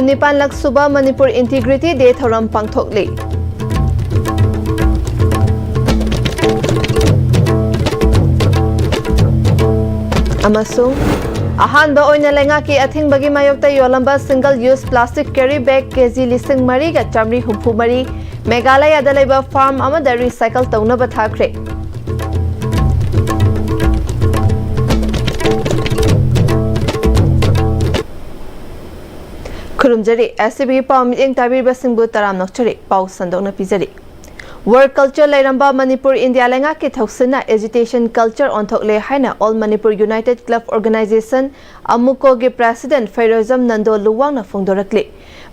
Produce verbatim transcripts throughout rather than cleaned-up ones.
ꯅꯤꯄꯥꯟꯂꯛ ꯁꯨꯕ ꯃꯅꯤꯄꯨꯔ ꯏꯟꯇꯤꯒ꯭ꯔꯤꯇꯤ ꯗꯦ ꯊꯧꯔꯝ ꯄꯥꯡꯊꯣꯛꯂꯤ꯫ ꯑꯃꯁꯨꯡ ꯑꯍꯥꯟꯕ ꯑꯣꯏꯅ ꯂꯩꯉꯥꯛꯀꯤ ꯑꯊꯤꯡꯕꯒꯤ ꯃꯥꯌꯣꯛꯇ ꯌꯣꯜꯂꯝꯕ single use plastic carry bag ꯀꯦꯖꯤ ꯂꯤꯁꯤꯡ ꯃꯔꯤꯒ ꯆꯥꯃꯔꯤ ꯍꯨꯝꯐꯨ ꯃꯔꯤ ꯃꯦꯘꯥꯂꯌꯥꯗ ꯂꯩꯕ ꯐꯥꯔꯝ ꯑꯃꯗ ꯔꯤꯁꯥꯏꯀꯜ ꯇꯧꯅꯕ ꯊꯥꯈ꯭ꯔꯦ꯫ ꯈꯨꯔꯨꯝꯖꯔꯤ꯫ ꯑꯦꯁ ꯁꯤ ꯕꯤꯒꯤ ꯄꯥꯎ ꯃꯤꯠꯌꯦꯡ ꯇꯥꯕꯤꯔꯤꯕꯁꯤꯡꯕꯨ ꯇꯔꯥꯝꯅ ꯑꯣꯛꯆꯔꯤ꯫ ꯄꯥꯎ ꯁꯟꯗꯣꯛꯅ ꯄꯤꯖꯔꯤ꯫ ꯋꯥꯔ ꯀꯜꯆꯔ ꯂꯩꯔꯝꯕ ꯃꯅꯤꯄꯨꯔ ꯏꯟꯗꯤꯌꯥ ꯂꯩꯉꯥꯛꯀꯤ ꯊꯧꯁꯤꯟꯅ ꯑꯦꯖꯤꯇꯦꯁꯟ ꯀꯜꯆꯔ ꯑꯣꯟꯊꯣꯛꯂꯦ ꯍꯥꯏꯅ all Manipur united club organisation, ꯑꯃꯨꯀꯣꯒꯤ ꯄ꯭ꯔꯦꯁꯤꯗꯦꯟꯠ ꯐꯩꯔꯣꯏꯖꯝ ꯅꯟꯗꯣ ꯂꯨꯋꯥꯡꯅ ꯐꯣꯡꯗꯣꯔꯛꯂꯤ꯫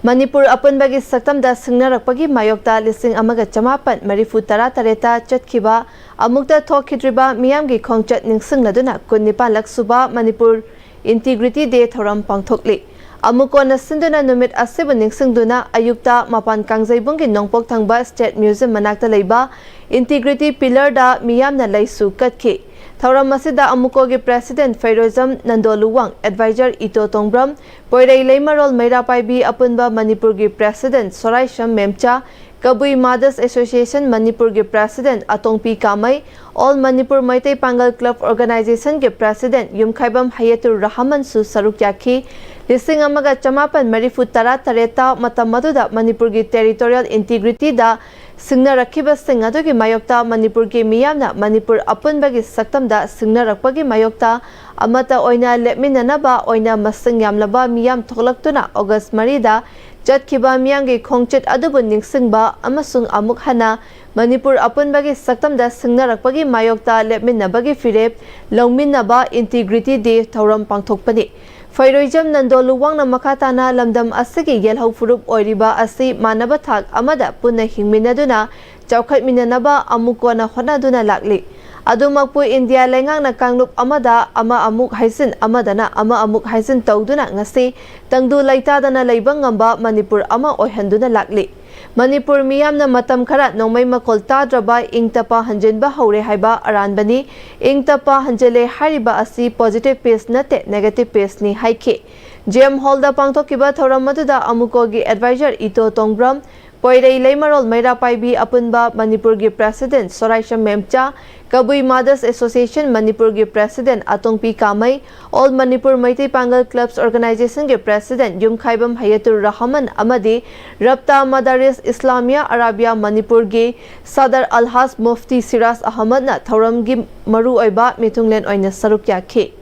ꯃꯅꯤꯄꯨꯔ ꯑꯄꯨꯟꯕꯒꯤ ꯁꯛꯇꯝꯗ ꯁꯤꯡꯅꯔꯛꯄꯒꯤ ꯃꯥꯌꯣꯛꯇ ꯂꯤꯁꯤꯡ ꯑꯃꯒ ꯆꯃꯥꯄꯟ ꯃꯔꯤꯐꯨ ꯇꯔꯥ ꯇꯔꯦꯠꯇ ꯆꯠꯈꯤꯕ ꯑꯃꯨꯛꯇ ꯊꯣꯛꯈꯤꯗ꯭ꯔꯤꯕ ꯃꯤꯌꯥꯝꯒꯤ ꯈꯣꯡꯆꯠ ꯅꯤꯡꯁꯤꯡꯂꯗꯨꯅ ꯀꯨꯟꯅꯤꯄꯥꯟꯂꯛ ꯁꯨꯕ ꯃꯅꯤꯄꯨꯔ ꯏꯟꯇꯤꯒ꯭ꯔꯤꯇꯤ ꯗꯦ ꯊꯧꯔꯝ ꯄꯥꯡꯊꯣꯛꯂꯤ꯫ ꯑꯃꯨꯀꯣꯅ ꯁꯤꯟꯗꯨꯅ ꯅꯨꯃꯤꯠ ꯑꯁꯤꯕꯨ ꯅꯤꯡꯁꯤꯡꯗꯨꯅ ꯑꯌꯨꯛꯇ ꯃꯄꯥꯟ ꯀꯥꯡꯖꯩꯕꯨꯡꯒꯤ ꯅꯣꯡꯄꯣꯛ ꯊꯪꯕ ꯁ꯭ꯇꯦꯠ ꯃ꯭ꯌꯨꯖꯤꯌꯝ ꯃꯅꯥꯛꯇ ꯂꯩꯕ ꯏꯟꯇꯤꯒ꯭ꯔꯤꯇꯤ ꯄꯤꯂꯔꯗ ꯃꯤꯌꯥꯝꯅ ꯂꯩꯁꯨ ꯀꯠꯈꯤ꯫ ꯊꯧꯔꯝ ꯑꯁꯤꯗ ꯑꯃꯨꯀꯣꯒꯤ ꯄ꯭ꯔꯦꯁꯤꯗꯦꯟꯠ ꯐꯩꯔꯣꯏꯖꯝ ꯅꯟꯗꯣ ꯂꯨꯋꯥꯡ, ꯑꯦꯗꯚꯥꯏꯖꯔ ꯏꯇꯣ ꯇꯣꯡꯕ꯭ꯔꯝ, ꯄꯣꯏꯔꯩ ꯂꯩꯃꯔꯣꯜ ꯃꯩꯔꯥ ꯄꯥꯏꯕꯤ ꯑꯄꯨꯟꯕ ꯃꯅꯤꯄꯨꯔꯒꯤ ꯄ꯭ꯔꯦꯁꯤꯗꯦꯟꯠ ꯁꯣꯔꯥꯏꯁꯝ ꯃꯦꯝꯆꯥ, ꯀꯕꯨꯏ ꯃꯥꯗꯔꯁ ꯑꯦꯁꯣꯁꯤꯌꯦꯁꯟ ꯃꯅꯤꯄꯨꯔꯒꯤ ꯄ꯭ꯔꯦꯁꯤꯗꯦꯟꯠ ꯑꯇꯣꯡꯄꯤ ꯀꯥꯃꯩ, ꯑꯣꯜ ꯃꯅꯤꯄꯨꯔ ꯃꯩꯇꯩ ꯄꯥꯡꯒꯜ ꯀ꯭ꯂꯕ ꯑꯣꯔꯒꯅꯥꯏꯖꯦꯁꯟꯒꯤ ꯄ꯭ꯔꯦꯁꯤꯗꯦꯟꯠ ꯌꯨꯝꯈꯥꯏꯕꯝ ꯍꯌꯦꯇꯨꯔ ꯔꯍꯃꯟꯁꯨ ꯁꯔꯨꯛ ꯌꯥꯈꯤ꯫ ꯂꯤꯁꯤꯡ ꯑꯃꯒ ꯆꯃꯥꯄꯟ ꯃꯔꯤꯐꯨ ꯇꯔꯥ ꯇꯔꯦꯠꯇ ꯃꯇꯝ ꯑꯗꯨꯗ ꯃꯅꯤꯄꯨꯔꯒꯤ ꯇꯦꯔꯤꯇꯣꯔꯤꯌꯦꯜ ꯏꯟꯇꯤꯒ꯭ꯔꯤꯇꯤꯗ ꯁꯤꯡꯅꯔꯛꯈꯤꯕꯁꯤꯡ ꯑꯗꯨꯒꯤ ꯃꯥꯌꯣꯛꯇ ꯃꯅꯤꯄꯨꯔꯒꯤ ꯃꯤꯌꯥꯝꯅ ꯃꯅꯤꯄꯨꯔ ꯑꯄꯨꯟꯕꯒꯤ ꯁꯛꯇꯝꯗ ꯁꯤꯡꯅꯔꯛꯄꯒꯤ ꯃꯥꯌꯣꯛꯇ ꯑꯃꯠꯇ ꯑꯣꯏꯅ ꯂꯦꯞꯃꯤꯟꯅꯅꯕ ꯑꯣꯏꯅ ꯃꯁꯤꯡ ꯌꯥꯝꯂꯕ ꯃꯤꯌꯥꯝ ꯊꯣꯛꯂꯛꯇꯨꯅ ꯑꯣꯒꯁ ꯃꯔꯤꯗ ꯆꯠꯈꯤꯕ ꯃꯤꯌꯥꯝꯒꯤ ꯈꯣꯡꯆꯠ ꯑꯗꯨꯕꯨ ꯅꯤꯡꯁꯤꯡꯕ ꯑꯃꯁꯨꯡ ꯑꯃꯨꯛ ꯍꯟꯅ ꯃꯅꯤꯄꯨꯔ ꯑꯄꯨꯟꯕꯒꯤ ꯁꯛꯇꯝꯗ ꯁꯤꯡꯅꯔꯛꯄꯒꯤ ꯃꯥꯌꯣꯛꯇ ꯂꯦꯞꯃꯤꯟꯅꯕꯒꯤ ꯐꯤꯔꯦꯞ ꯂꯧꯃꯤꯟꯅꯕ ꯏꯟꯇꯤꯒ꯭ꯔꯤꯇꯤ ꯗꯦ ꯊꯧꯔꯝ ꯄꯥꯡꯊꯣꯛꯄꯅꯤ꯫ ꯐꯩꯔꯣꯏꯖꯝ ꯅꯟꯗꯣ ꯂꯨꯋꯥꯡꯅ ꯃꯈꯥ ꯇꯥꯅ ꯂꯝꯗꯝ ꯑꯁꯤꯒꯤ ꯌꯦꯜꯍꯧ ꯐꯨꯔꯨꯞ ꯑꯣꯏꯔꯤꯕ ꯑꯁꯤ ꯃꯥꯟꯅꯕ ꯊꯥꯛ ꯑꯃꯗ ꯄꯨꯟꯅ ꯍꯤꯡꯃꯤꯟꯅꯗꯨꯅ ꯆꯥꯎꯈꯠꯃꯤꯟꯅꯅꯕ ꯑꯃꯨꯛ ꯀꯣꯟꯅ ꯍꯣꯠꯅꯗꯨꯅ ꯂꯥꯛꯂꯤ꯫ ꯑꯗꯨꯃꯛꯄꯨ ꯏꯟꯗꯤꯌꯥ ꯂꯩꯉꯥꯛꯅ ꯀꯥꯡꯂꯨꯞ ꯑꯃꯗ ꯑꯃ ꯑꯃꯨꯛ ꯍꯥꯏꯖꯤꯟ, ꯑꯃꯗꯅ ꯑꯃ ꯑꯃꯨꯛ ꯍꯥꯏꯖꯤꯟ ꯇꯧꯗꯨꯅ ꯉꯁꯤ ꯇꯪꯗꯨ ꯂꯩꯇꯥꯗꯅ ꯂꯩꯕ ꯉꯝꯕ ꯃꯅꯤꯄꯨꯔ ꯑꯃ ꯑꯣꯏꯍꯟꯗꯨꯅ ꯂꯥꯛꯂꯤ꯫ ꯃꯅꯤꯄꯨꯔ ꯃꯤꯌꯥꯝꯅ ꯃꯇꯝ ꯈꯔ ꯅꯣꯡꯃꯩ ꯃꯈꯣꯜ ꯇꯥꯗ꯭ꯔꯕ ꯏꯪ ꯇꯞꯄ ꯍꯟꯖꯤꯟꯕ ꯍꯧꯔꯦ ꯍꯥꯏꯕ ꯑꯔꯥꯟꯕꯅꯤ꯫ ꯏꯪ ꯇꯞꯄ ꯍꯟꯖꯤꯜꯂꯦ ꯍꯥꯏꯔꯤꯕ ꯑꯁꯤ ꯄꯣꯖꯤꯇꯤꯚ ꯄꯦꯖ ꯅꯠꯇꯦ, ꯅꯦꯒꯦꯇꯤꯚ ꯄꯦꯖꯅꯤ ꯍꯥꯏꯈꯤ꯫ ꯖꯦ ꯑꯦꯝ ꯍꯣꯜꯗ ꯄꯥꯡꯊꯣꯛꯈꯤꯕ ꯊꯧꯔꯝ ꯑꯗꯨꯗ ꯑꯃꯨꯀꯣꯒꯤ ꯑꯦꯗꯚꯥꯏꯖꯔ ꯏꯇꯣ ꯇꯣꯡꯕ꯭ꯔꯝ, ꯄꯣꯏꯔꯩ ꯂꯩꯃꯔꯣꯜ ꯃꯩꯔꯥ ꯄꯥꯏꯕꯤ ꯑꯄꯨꯟꯕ ꯃꯅꯤꯄꯨꯔꯒꯤ ꯄ꯭ꯔꯦꯁꯤꯗꯦꯟꯠ ꯁꯣꯔꯥꯏꯁꯝ ꯃꯦꯝꯆꯥ, ꯀꯕꯨꯏ ꯃꯥꯗꯔꯁ ꯑꯦꯁꯣꯁꯤꯌꯦꯁꯟ ꯃꯅꯤꯄꯨꯔꯒꯤ ꯄ꯭ꯔꯦꯁꯤꯗꯦꯟꯠ ꯑꯇꯣꯡꯄꯤ ꯀꯥꯃꯩ, ꯑꯣꯜ ꯃꯅꯤꯄꯨꯔ ꯃꯩꯇꯩ ꯄꯥꯡꯒꯜ ꯀ꯭ꯂꯕꯁ ꯑꯣꯔꯒꯅꯥꯏꯖꯦꯁꯟꯒꯤ ꯄ꯭ꯔꯦꯁꯤꯗꯦꯟꯠ ꯌꯨꯝꯈꯥꯏꯕꯝ ꯍꯌꯥꯇꯨꯔ ꯔꯍꯃꯟ ꯑꯃꯗꯤ ꯔꯞꯇꯥ ꯃꯗꯥꯔꯤꯁ ꯏꯁꯂꯥꯃꯤꯌꯥ ꯑꯔꯥꯕꯤꯌꯥ ꯃꯅꯤꯄꯨꯔꯒꯤ ꯁꯗꯔ ꯑꯜꯍꯥꯖ ꯃꯨꯐꯇꯤ ꯁꯤꯔꯥꯖ ꯑꯍꯃꯗꯅ ꯊꯧꯔꯝꯒꯤ ꯃꯔꯨꯑꯣꯏꯕ ꯃꯤꯊꯨꯡꯂꯦꯟ ꯑꯣꯏꯅ ꯁꯔꯨꯛ ꯌꯥꯈꯤ꯫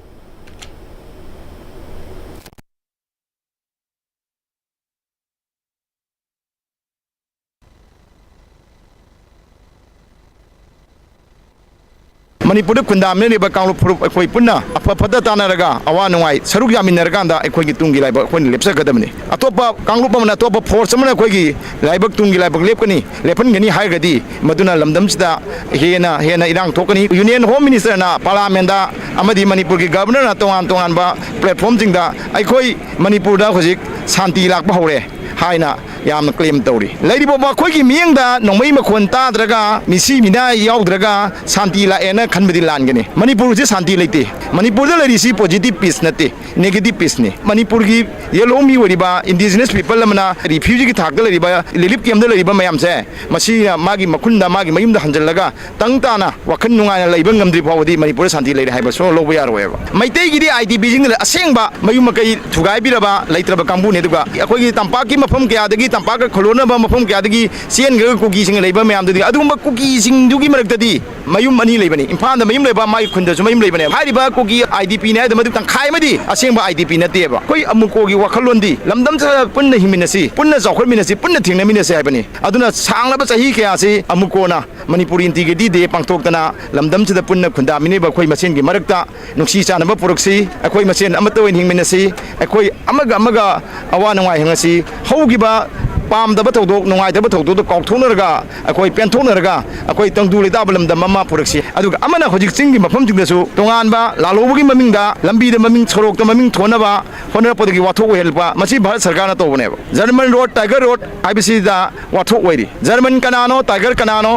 ꯃꯅꯤꯄꯨꯔꯗ ꯈꯨꯟꯗꯥꯃꯤꯟꯅꯔꯤꯕ ꯀꯥꯡꯂꯨꯞ ꯐꯨꯔꯨꯞ ꯑꯩꯈꯣꯏ ꯄꯨꯟꯅ ꯑꯐ ꯐꯠꯇ ꯇꯥꯟꯅꯔꯒ ꯑꯋꯥ ꯅꯨꯡꯉꯥꯏ ꯁꯔꯨꯛ ꯌꯥꯃꯤꯟꯅꯔꯀꯥꯟꯗ ꯑꯩꯈꯣꯏꯒꯤ ꯇꯨꯡꯒꯤ ꯂꯥꯏꯕꯛ ꯑꯩꯈꯣꯏꯅ ꯂꯦꯞꯆꯒꯗꯕꯅꯤ꯫ ꯑꯇꯣꯞꯄ ꯀꯥꯡꯂꯨꯞ ꯑꯃꯅ, ꯑꯇꯣꯞꯄ ꯐꯣꯔꯁ ꯑꯃꯅ ꯑꯩꯈꯣꯏꯒꯤ ꯂꯥꯏꯕꯛ, ꯇꯨꯡꯒꯤ ꯂꯥꯏꯕꯛ ꯂꯦꯞꯀꯅꯤ, ꯂꯦꯞꯍꯟꯒꯅꯤ ꯍꯥꯏꯔꯒꯗꯤ ꯃꯗꯨꯅ ꯂꯝꯗꯝꯁꯤꯗ ꯍꯦꯟꯅ, ꯍꯦꯟꯅ ꯏꯔꯥꯡ ꯊꯣꯛꯀꯅꯤ꯫ ꯌꯨꯅꯤꯌꯟ ꯍꯣꯝ ꯃꯤꯅꯤꯁꯇꯔꯅ ꯄꯥꯔꯂꯥꯃꯦꯟꯗ ꯑꯃꯗꯤ ꯃꯅꯤꯄꯨꯔꯒꯤ ꯒꯕꯔꯅꯔꯅ ꯇꯣꯉꯥꯟ ꯇꯣꯉꯥꯟꯕ ꯄ꯭ꯂꯦꯠꯐꯣꯝꯁꯤꯡꯗ ꯑꯩꯈꯣꯏ ꯃꯅꯤꯄꯨꯔꯗ ꯍꯧꯖꯤꯛ ꯁꯥꯟꯇꯤ ꯂꯥꯛꯄ ꯍꯧꯔꯦ ꯍꯥꯏꯅ ꯌꯥꯝꯅ ꯀ꯭ꯂꯦꯝ ꯇꯧꯔꯤ꯫ ꯂꯩꯔꯤꯕ ꯑꯩꯈꯣꯏꯒꯤ ꯃꯤꯠꯌꯦꯡꯗ ꯅꯣꯡꯃꯩ ꯃꯈꯣꯟ ꯇꯥꯗ꯭ꯔꯒ, ꯃꯤꯁꯤ ꯃꯤꯅꯥ ꯌꯥꯎꯗ꯭ꯔꯒ ꯁꯥꯟꯇꯤ ꯂꯥꯛꯑꯦꯅ ꯈꯟꯕꯗꯤ ꯂꯥꯟꯒꯅꯤ꯫ ꯃꯅꯤꯄꯨꯔꯁꯤ ꯁꯥꯟꯇꯤ ꯂꯩꯇꯦ꯫ ꯃꯅꯤꯄꯨꯔꯗ ꯂꯩꯔꯤꯁꯤ ꯄꯣꯖꯤꯇꯤꯚ ꯄꯤꯁ ꯅꯠꯇꯦ, ꯅꯦꯒꯦꯇꯤꯚ ꯄꯤꯁꯅꯤ꯫ ꯃꯅꯤꯄꯨꯔꯒꯤ ꯌꯦꯜꯍꯧꯃꯤ ꯑꯣꯏꯔꯤꯕ ꯏꯟꯗꯤꯖꯤꯅꯁ ꯄꯤꯄꯜ ꯑꯃꯅ ꯔꯤꯐ꯭ꯌꯨꯖꯤꯒꯤ ꯊꯥꯛꯇ ꯂꯩꯔꯤꯕ, ꯔꯤꯂꯤꯐ ꯀꯦꯝꯞꯇ ꯂꯩꯔꯤꯕ ꯃꯌꯥꯝꯁꯦ, ꯃꯁꯤꯅ ꯃꯥꯒꯤ ꯃꯈꯨꯟꯗ, ꯃꯥꯒꯤ ꯃꯌꯨꯝꯗ ꯍꯟꯖꯜꯂꯒ ꯇꯪ ꯇꯥꯅ ꯋꯥꯈꯜ ꯅꯨꯡꯉꯥꯏꯅ ꯂꯩꯕ ꯉꯝꯗ꯭ꯔꯤ ꯐꯥꯎꯕꯗꯤ ꯃꯅꯤꯄꯨꯔꯗ ꯁꯥꯟꯇꯤ ꯂꯩꯔꯦ ꯍꯥꯏꯕ ꯁꯨꯡꯂꯧ ꯂꯧꯕ ꯌꯥꯔꯣꯏꯕ꯫ ꯃꯩꯇꯩꯒꯤꯗꯤ ꯑꯥꯏ ꯗꯤ ꯄꯤꯁꯤꯡꯗꯨꯅ ꯑꯁꯦꯡꯕ ꯃꯌꯨꯝ ꯃꯀꯩ ꯊꯨꯒꯥꯏꯕꯤꯔꯕ ꯂꯩꯇ꯭ꯔꯕ ꯀꯥꯡꯕꯨꯅꯤ꯫ ꯑꯗꯨꯒ ꯑꯩꯈꯣꯏꯒꯤ ꯇꯝꯄꯥꯛꯀꯤ ꯃꯐꯝ ꯀꯌꯥꯗꯒꯤ, ꯇꯝꯄꯥꯛꯀ ꯈꯨꯜꯂꯣꯟꯅꯕ ꯃꯐꯝ ꯀꯌꯥꯗꯒꯤ ꯆꯦꯟꯈ꯭ꯔꯒ ꯀꯨꯀꯤꯁꯤꯡ ꯂꯩꯕ ꯃꯌꯥꯝꯗꯨꯗꯤ, ꯑꯗꯨꯒꯨꯝꯕ ꯀꯨꯀꯤꯁꯤꯡꯗꯨꯒꯤ ꯃꯔꯛꯇꯗꯤ ꯃꯌꯨꯝ ꯑꯅꯤ ꯂꯩꯕꯅꯤ꯫ ꯏꯝꯐꯥꯜꯗ ꯃꯌꯨꯝ ꯂꯩꯕ, ꯃꯥꯒꯤ ꯈꯨꯟꯗꯁꯨ ꯃꯌꯨꯝ ꯂꯩꯕꯅꯦꯕ꯫ ꯍꯥꯏꯔꯤꯕ ꯀꯨꯀꯤ ꯑꯥꯏ ꯗꯤ ꯄꯤꯅꯤ ꯍꯥꯏꯗꯣ ꯃꯗꯨ ꯇꯪꯈꯥꯏ ꯑꯃꯗꯤ ꯑꯁꯦꯡꯕ ꯑꯥꯏ ꯗꯤ ꯄꯤ ꯅꯠꯇꯦꯕ꯫ ꯑꯩꯈꯣꯏ ꯑꯃꯨꯀꯣꯒꯤ ꯋꯥꯈꯜꯂꯣꯟꯗꯤ ꯂꯝꯗꯝꯁꯤꯗ ꯄꯨꯟꯅ ꯍꯤꯡꯃꯤꯟꯅꯁꯤ, ꯄꯨꯟꯅ ꯆꯥꯎꯈꯠꯃꯤꯟꯅꯁꯤ, ꯄꯨꯟꯅ ꯊꯦꯡꯅꯃꯤꯟꯅꯁꯤ ꯍꯥꯏꯕꯅꯤ꯫ ꯑꯗꯨꯅ ꯁꯥꯡꯂꯕ ꯆꯍꯤ ꯀꯌꯥꯁꯤ ꯑꯃꯨꯀꯣꯅ ꯃꯅꯤꯄꯨꯔ ꯏꯟꯇꯤꯒ꯭ꯔꯤꯇꯤ ꯗꯦ ꯄꯥꯡꯊꯣꯛꯇꯅ ꯂꯝꯗꯝꯁꯤꯗ ꯄꯨꯟꯅ ꯈꯨꯟꯗꯥꯃꯤꯟꯅꯔꯤꯕ ꯑꯩꯈꯣꯏ ꯃꯁꯦꯟꯒꯤ ꯃꯔꯛꯇ ꯅꯨꯡꯁꯤ ꯆꯥꯟꯅꯕ ꯄꯨꯔꯛꯁꯤ, ꯑꯩꯈꯣꯏ ꯃꯁꯦꯟ ꯑꯃꯠꯇ ꯑꯣꯏꯅ ꯍꯤꯡꯃꯤꯟꯅꯁꯤ, ꯑꯩꯈꯣꯏ ꯑꯃꯒ ꯑꯃꯒ ꯑꯋꯥ ꯅꯨꯡꯉꯥꯏ ꯍꯪꯉꯁꯤ꯫ ꯍꯧꯈꯤꯕ ꯄꯥꯝꯗꯕ ꯊꯧꯗꯣꯛ, ꯅꯨꯡꯉꯥꯏꯇꯕ ꯊꯧꯗꯣꯛꯇꯣ ꯀꯥꯎꯊꯣꯛꯅꯔꯒ, ꯑꯩꯈꯣꯏ ꯄꯦꯟꯊꯣꯛꯅꯔꯒ, ꯑꯩꯈꯣꯏ ꯇꯪꯗꯨ ꯂꯩꯇꯥꯕ ꯂꯝꯗꯝ ꯑꯃ ꯄꯨꯔꯛꯁꯤ꯫ ꯑꯗꯨꯒ ꯑꯃꯅ ꯍꯧꯖꯤꯛ ꯆꯤꯡꯒꯤ ꯃꯐꯝꯁꯤꯡꯗꯁꯨ ꯇꯣꯉꯥꯟꯕ ꯂꯥꯜꯍꯧꯕꯒꯤ ꯃꯃꯤꯡꯗ, ꯂꯝꯕꯤꯗ ꯃꯃꯤꯡ, ꯁꯣꯔꯣꯛꯇ ꯃꯃꯤꯡ ꯊꯣꯟꯅꯕ ꯍꯣꯠꯅꯔꯛꯄꯗꯒꯤ ꯋꯥꯊꯣꯛ ꯑꯣꯏꯍꯜꯂꯛꯄ, ꯃꯁꯤ ꯚꯥꯔꯠ ꯁꯔꯀꯥꯔꯅ ꯇꯧꯕꯅꯦꯕ꯫ ꯖꯔꯃꯟ ꯔꯣꯗ, ꯇꯥꯏꯒꯔ ꯔꯣꯗ ꯍꯥꯏꯕꯁꯤꯗ ꯋꯥꯊꯣꯛ ꯑꯣꯏꯔꯤ꯫ ꯖꯔꯃꯟ ꯀꯅꯥꯅꯣ, ꯇꯥꯏꯒꯔ ꯀꯅꯥꯅꯣ?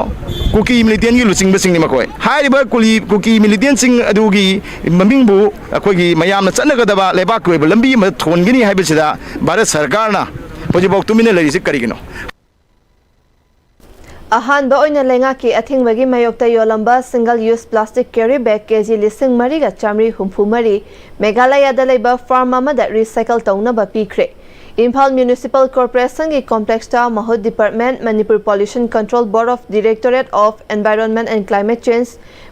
ꯀꯨꯀꯤ ꯃꯤꯂꯤꯇꯦꯟꯒꯤ ꯂꯨꯆꯤꯡꯕꯁꯤꯡꯅꯤ ꯃꯈꯣꯏ꯫ ꯍꯥꯏꯔꯤꯕ ꯀꯨꯂꯤ-, ꯀꯨꯀꯤ ꯃꯤꯂꯤꯇꯦꯟꯁꯤꯡ ꯑꯗꯨꯒꯤ ꯃꯃꯤꯡꯕꯨ ꯑꯩꯈꯣꯏꯒꯤ ꯃꯌꯥꯝꯅ ꯆꯠꯅꯒꯗꯕ ꯂꯩꯕꯥꯛꯀꯤ ꯑꯣꯏꯕ ꯂꯝꯕꯤ ꯑꯃꯗ ꯊꯣꯟꯒꯅꯤ ꯍꯥꯏꯕꯁꯤꯗ ꯚꯥꯔꯠ ꯁꯔꯀꯥꯔꯅ ꯍꯧꯖꯤꯛꯐꯥꯎ ꯇꯨꯃꯤꯟꯅ ꯂꯩꯔꯤꯁꯤ ꯀꯔꯤꯒꯤꯅꯣ? ꯑꯍꯥꯟꯕ ꯑꯣꯏꯅ ꯂꯩꯉꯥꯛꯀꯤ ꯑꯊꯤꯡꯕꯒꯤ ꯃꯥꯌꯣꯛꯇ ꯌꯣꯜꯂꯝꯕ single use plastic carry bag ꯀꯦꯖꯤ ꯂꯤꯁꯤꯡ ꯃꯔꯤꯒ ꯆꯥꯃꯔꯤ ꯍꯨꯝꯐꯨ ꯃꯔꯤ ꯃꯦꯘꯥꯂꯌꯥꯗ ꯂꯩꯕ farm ꯑꯃꯗ recycle ꯇꯧꯅꯕ ꯄꯤꯈ꯭ꯔꯦ꯫ ꯏꯝꯐꯥꯜ Municipal Corporation ꯒꯤ complex ꯇ ꯃꯍꯨꯠ department, Manipur Pollution Control Board of Directorate of Environment and Climate Change,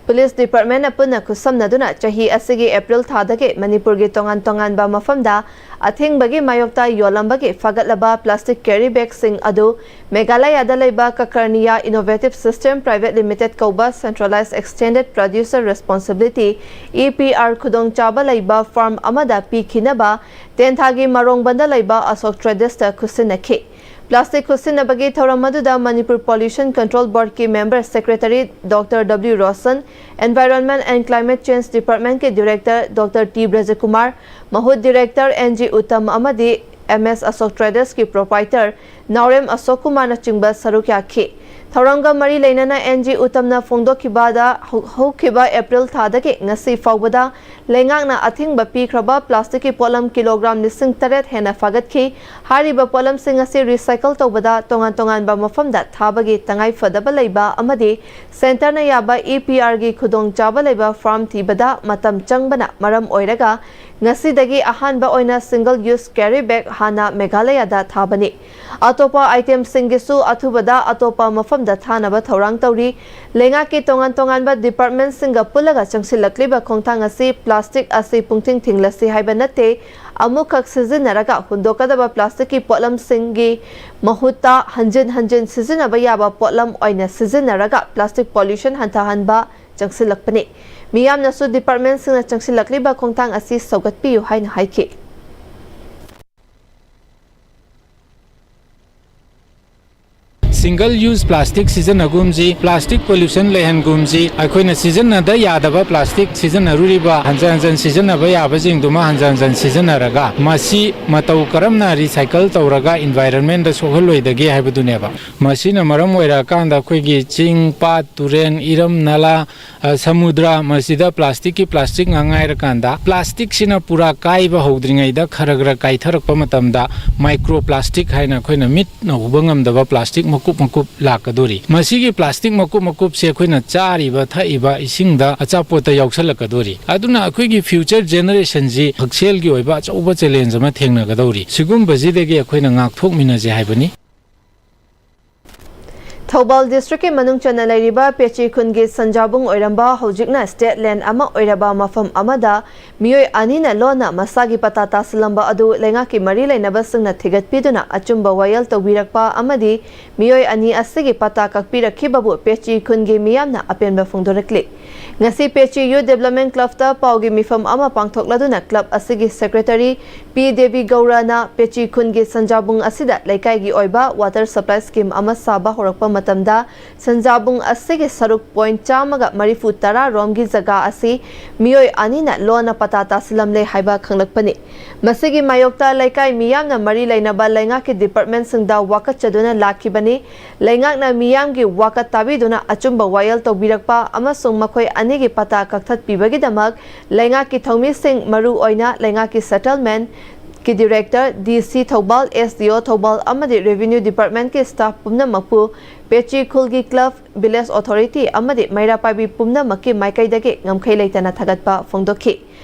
Police Department ꯅ ꯄꯨꯟꯅ ꯈꯨꯠꯁꯝꯅꯗꯨꯅ ꯆꯍꯤ ꯑꯁꯤꯒꯤ April ꯊꯥꯗꯒꯤ ꯃꯅꯤꯄꯨꯔꯒꯤ ꯇꯣꯉꯥꯟ ꯇꯣꯉꯥꯟꯕ ꯃꯐꯝꯗ ꯑꯊꯤꯡꯕꯒꯤ ꯃꯥꯌꯣꯛꯇ ꯌꯣꯜꯂꯝꯕꯒꯤ ꯐꯒꯠꯂꯕ plastic carry bag ꯁꯤꯡ ꯑꯗꯨ ꯃꯦꯘꯥꯂꯌꯥꯗ ꯂꯩꯕ ꯀꯀꯔꯅꯤꯌꯥ Innovative System Private Limited ꯀꯧꯕ Centralized Extended Producer Responsibility, E P R, ꯈꯨꯗꯣꯡꯆꯥꯕ ꯂꯩꯕ farm ꯑꯃꯗ ꯄꯤꯈꯤꯅꯕ ꯇꯦꯟꯊꯥꯒꯤ ꯃꯔꯣꯡꯕꯟꯗ ꯂꯩꯕ ꯑꯁꯣꯛ ꯇ꯭ꯔꯦꯗꯔꯁꯇ ꯈꯨꯠꯁꯤꯟꯅꯈꯤ꯫ Plastic ꯈꯨꯠꯁꯤꯟꯅꯕꯒꯤ ꯊꯧꯔꯝ ꯑꯗꯨꯗ ꯃꯅꯤꯄꯨꯔ Pollution Control Board ꯀꯤ member secretary Doctor W Roshan, Environment and Climate Change Department ꯀꯤ director Doctor T ꯕ꯭ꯔꯖꯀꯨꯃꯥꯔ, ꯃꯍꯨꯠ director N G ꯎꯠꯇꯝ ꯑꯃꯗꯤ M S ꯑꯁꯣꯛ ꯇ꯭ꯔꯦꯗꯔꯁꯀꯤ proprietor ꯅꯥꯎꯔꯦꯝ ꯑꯁꯣꯛ ꯀꯨꯃꯥꯔꯅꯆꯤꯡꯕ ꯁꯔꯨꯛ ꯌꯥꯈꯤ꯫ ꯊꯧꯔꯝꯒ ꯃꯔꯤ ꯂꯩꯅꯅ N G ꯎꯠꯇꯝꯅ ꯐꯣꯡꯗꯣꯛꯈꯤꯕꯗ, ꯍꯧ-, ꯍꯧꯈꯤꯕ April ꯊꯥꯗꯒꯤ ꯉꯁꯤ ꯐꯥꯎꯕꯗ ꯂꯩꯉꯥꯛꯅ ꯑꯊꯤꯡꯕ ꯄꯤꯈ꯭ꯔꯕ plastic ꯀꯤ ꯄꯣꯠꯂꯝ kilogram ꯂꯤꯁꯤꯡ ꯇꯔꯦꯠ ꯍꯦꯟꯅ ꯐꯥꯒꯠꯈꯤ꯫ ꯍꯥꯏꯔꯤꯕ ꯄꯣꯠꯂꯝꯁꯤꯡ ꯑꯁꯤ recycle ꯇꯧꯕꯗ ꯇꯣꯉꯥꯟ ꯇꯣꯉꯥꯟꯕ ꯃꯐꯝꯗ ꯊꯥꯕꯒꯤ ꯇꯉꯥꯏ ꯐꯗꯕ ꯂꯩꯕ ꯑꯃꯗꯤ centre ꯅ ꯌꯥꯕ E P R ꯒꯤ ꯈꯨꯗꯣꯡꯆꯥꯕ ꯂꯩꯕ farm ꯊꯤꯕꯗ ꯃꯇꯝ ꯆꯪꯕꯅ ꯃꯔꯝ ꯑꯣꯏꯔꯒ ꯉꯁꯤꯗꯒꯤ ꯑꯍꯥꯟꯕ ꯑꯣꯏꯅ single use carry bag ꯍꯥꯟꯅ ꯃꯦꯘꯥꯂꯌꯥꯗ ꯊꯥꯕꯅꯤ꯫ ꯑꯇꯣꯞꯄ item ꯁꯤꯡꯒꯤꯁꯨ ꯑꯊꯨꯕꯗ ꯑꯇꯣꯞꯄ ꯃꯐꯝꯗ ꯊꯥꯅꯕ ꯊꯧꯔꯥꯡ ꯇꯧꯔꯤ꯫ ꯂꯩꯉꯥꯛꯀꯤ ꯇꯣꯉꯥꯟ ꯇꯣꯉꯥꯟꯕ department ꯁꯤꯡꯒ ꯄꯨꯜꯂꯒ ꯆꯪꯁꯤꯜꯂꯛꯂꯤꯕ ꯈꯣꯡꯊꯥꯡ ꯑꯁꯤ plastic ꯑꯁꯤ ꯄꯨꯡꯊꯤꯡ ꯊꯤꯡꯂꯁꯤ ꯍꯥꯏꯕ ꯅꯠꯇꯦ꯫ ꯑꯃꯨꯛꯈꯛ ꯁꯤꯖꯤꯟꯅꯔꯒ ꯍꯨꯟꯗꯣꯛꯀꯗꯕ plastic ꯀꯤ ꯄꯣꯠꯂꯝꯁꯤꯡꯒꯤ ꯃꯍꯨꯠꯇ ꯍꯟꯖꯤꯟ ꯍꯟꯖꯤꯟ ꯁꯤꯖꯤꯟꯅꯕ ꯌꯥꯕ ꯄꯣꯠꯂꯝ ꯑꯣꯏꯅ ꯁꯤꯖꯤꯟꯅꯔꯒ plastic pollution ꯍꯟꯊꯍꯟꯕ ꯆꯪꯁꯤꯜꯂꯛꯄꯅꯤ꯫ ꯃꯤꯌꯥꯝꯅꯁꯨ department ꯁꯤꯡꯅ ꯆꯪꯁꯤꯜꯂꯛꯂꯤꯕ ꯈꯣꯡꯊꯥꯡ ꯑꯁꯤ ꯁꯧꯒꯠꯄꯤꯌꯨ ꯍꯥꯏꯅ ꯍꯥꯏꯈꯤ꯫ Single use plastic ꯁꯤꯖꯤꯟꯅꯒꯨꯝꯁꯤ, plastic pollution ꯂꯩꯍꯟꯒꯨꯝꯁꯤ꯫ ꯑꯩꯈꯣꯏꯅ ꯁꯤꯖꯤꯟꯅꯗ ꯌꯥꯗꯕ plastic ꯁꯤꯖꯤꯟꯅꯔꯨꯔꯤꯕ, ꯍꯟꯖꯟ ꯍꯟꯖꯟ ꯁꯤꯖꯤꯟꯅꯕ ꯌꯥꯕꯁꯤꯡꯗꯨꯃ ꯍꯟꯖꯟ ꯍꯟꯖꯟ ꯁꯤꯖꯤꯟꯅꯔꯒ, ꯃꯁꯤ ꯃꯇꯧ ꯀꯔꯝꯅ recycle ꯇꯧꯔꯒ environment ꯁꯣꯛꯍꯜꯂꯣꯏꯗꯒꯦ ꯍꯥꯏꯕꯗꯨꯅꯦꯕ꯫ ꯃꯁꯤꯅ ꯃꯔꯝ ꯑꯣꯏꯔꯛꯑꯀꯥꯟꯗ ꯑꯩꯈꯣꯏꯒꯤ ꯆꯤꯡ, ꯄꯥꯠ, ꯇꯨꯔꯦꯟ, ꯏꯔꯝ, ꯅꯂꯥ, ꯑ, ꯁꯃꯨꯗ꯭ꯔ, ꯃꯁꯤꯗ plastic ꯀꯤ plastic ꯉꯥꯛ ꯉꯥꯏꯔꯀꯥꯟꯗ, plastic ꯁꯤꯅ ꯄꯨꯔꯥ ꯀꯥꯏꯕ ꯍꯧꯗ꯭ꯔꯤꯉꯩꯗ ꯈꯔ ꯈꯔ ꯀꯥꯏꯊꯔꯛꯄ ꯃꯇꯝꯗ, micro plastic ꯍꯥꯏꯅ ꯑꯩꯈꯣꯏꯅ ꯃꯤꯠꯅ ꯎꯕ ꯉꯝꯗꯕ plastic ꯃꯀꯨꯞ ꯃꯀꯨꯞ ꯂꯥꯛꯀꯗꯣꯔꯤ꯫ ꯃꯁꯤꯒꯤ plastic ꯃꯀꯨꯞ ꯃꯀꯨꯞꯁꯦ ꯑꯩꯈꯣꯏꯅ ꯆꯥꯔꯤꯕ, ꯊꯛꯏꯕ ꯏꯁꯤꯡꯗ, ꯑꯆꯥꯄꯣꯠꯇ ꯌꯥꯎꯁꯜꯂꯛꯀꯗꯣꯔꯤ꯫ ꯑꯗꯨꯅ ꯑꯩꯈꯣꯏꯒꯤ future generation ꯁꯤ ꯍꯛꯁꯦꯜꯒꯤ ꯑꯣꯏꯕ ꯑꯆꯧꯕ challenge ꯑꯃ ꯊꯦꯡꯅꯒꯗꯧꯔꯤ꯫ ꯁꯤꯒꯨꯝꯕꯁꯤꯗꯒꯤ ꯑꯩꯈꯣꯏꯅ ꯉꯥꯛꯊꯣꯛꯃꯤꯟꯅꯁꯦ ꯍꯥꯏꯕꯅꯤ꯫ ꯊꯧꯕꯥꯜ district ꯀꯤ ꯃꯅꯨꯡ ꯆꯟꯅ ꯂꯩꯔꯤꯕ ꯄꯦꯆꯤ ꯈꯨꯟꯒꯤ ꯁꯟꯖꯥꯕꯨꯡ ꯑꯣꯏꯔꯝꯕ, ꯍꯧꯖꯤꯛꯅ state land ꯑꯃ ꯑꯣꯏꯔꯕ ꯃꯐꯝ ꯑꯃꯗ ꯃꯤꯑꯣꯏ ꯑꯅꯤꯅ ꯂꯣꯟꯅ ꯃꯁꯥꯒꯤ ꯄꯇꯥ ꯇꯥꯁꯤꯜꯂꯝꯕ ꯑꯗꯨ ꯂꯩꯉꯥꯛꯀꯤ ꯃꯔꯤ ꯂꯩꯅꯕꯁꯤꯡꯅ ꯊꯤꯒꯠꯄꯤꯗꯨꯅ ꯑꯆꯨꯝꯕ ꯋꯥꯌꯦꯜ ꯇꯧꯕꯤꯔꯛꯄ ꯑꯃꯗꯤ ꯃꯤꯑꯣꯏ ꯑꯅꯤ ꯑꯁꯤꯒꯤ ꯄꯇꯥ ꯀꯛꯄꯤꯔꯛꯈꯤꯕꯕꯨ ꯄꯦꯆꯤ ꯈꯨꯟꯒꯤ ꯃꯤꯌꯥꯝꯅ ꯑꯄꯦꯟꯕ ꯐꯣꯡꯗꯣꯔꯛꯂꯤ꯫ ꯉꯁꯤ ꯄꯦꯆꯤ Youth Development Club ꯇ ꯄꯥꯎꯒꯤ ꯃꯤꯐꯝ ꯑꯃ ꯄꯥꯡꯊꯣꯛꯂꯗꯨꯅ club ꯑꯁꯤꯒꯤ secretary ꯄꯤ ꯗꯦꯕꯤ ꯒꯧꯔꯅ ꯄꯦꯆꯤ ꯈꯨꯟꯒꯤ ꯁꯟꯖꯥꯕꯨꯡ ꯑꯁꯤꯗ ꯂꯩꯀꯥꯏꯒꯤ ꯑꯣꯏꯕ water supply scheme ꯑꯃ ꯁꯥꯕ ꯍꯧꯔꯛꯄ ꯃꯇꯝꯗ, ꯁꯟꯖꯥꯕꯨꯡ ꯑꯁꯤꯒꯤ ꯁꯔꯨꯛ point ꯆꯥꯝꯃꯒ ꯃꯔꯤꯐꯨ ꯇꯔꯥ ꯔꯣꯝꯒꯤ ꯖꯒꯥ ꯑꯁꯤ ꯃꯤꯑꯣꯏ ꯑꯅꯤꯅ ꯂꯣꯟꯅ ꯄꯇꯥ ꯇꯥꯁꯤꯜꯂꯝꯂꯦ ꯍꯥꯏꯕ ꯈꯪꯂꯛꯄꯅꯤ꯫ ꯃꯁꯤꯒꯤ ꯃꯥꯌꯣꯛꯇ ꯂꯩꯀꯥꯏ ꯃꯤꯌꯥꯝꯅ ꯃꯔꯤ ꯂꯩꯅꯕ ꯂꯩꯉꯥꯛꯀꯤ department ꯁꯤꯡꯗ ꯋꯥꯀꯠꯆꯗꯨꯅ ꯂꯥꯛꯈꯤꯕꯅꯤ꯫ ꯂꯩꯉꯥꯛꯅ ꯃꯤꯌꯥꯝꯒꯤ ꯋꯥꯀꯠ ꯇꯥꯕꯤꯗꯨꯅ ꯑꯆꯨꯝꯕ ꯋꯥꯌꯦꯜ ꯇꯧꯕꯤꯔꯛꯄ ꯑꯃꯁꯨꯡ ꯃꯈꯣꯏ ꯑꯅꯤꯒꯤ ꯄꯇꯥ ꯀꯛꯊꯠꯄꯤꯕꯒꯤꯗꯃꯛ ꯂꯩꯉꯥꯛꯀꯤ ꯊꯧꯃꯤꯁꯤꯡ, ꯃꯔꯨ ꯑꯣꯏꯅ ꯂꯩꯉꯥꯛꯀꯤ settlement ꯀꯤ director, D C Thoubal, S D O Thoubal ꯑꯃꯗꯤ revenue department ꯀꯤ staff ꯄꯨꯝꯅꯃꯛꯄꯨ ꯄꯦꯆꯤ ꯈꯨꯜꯒꯤ club, village authority ꯑꯃꯗꯤ ꯃꯩꯔꯥ ꯄꯥꯏꯕꯤ ꯄꯨꯝꯅꯃꯛꯀꯤ ꯃꯥꯏꯀꯩꯗꯒꯤ ꯉꯝꯈꯩ ꯂꯩꯇꯅ ꯊꯥꯒꯠꯄ ꯐꯣꯡꯗꯣꯛꯈꯤ꯫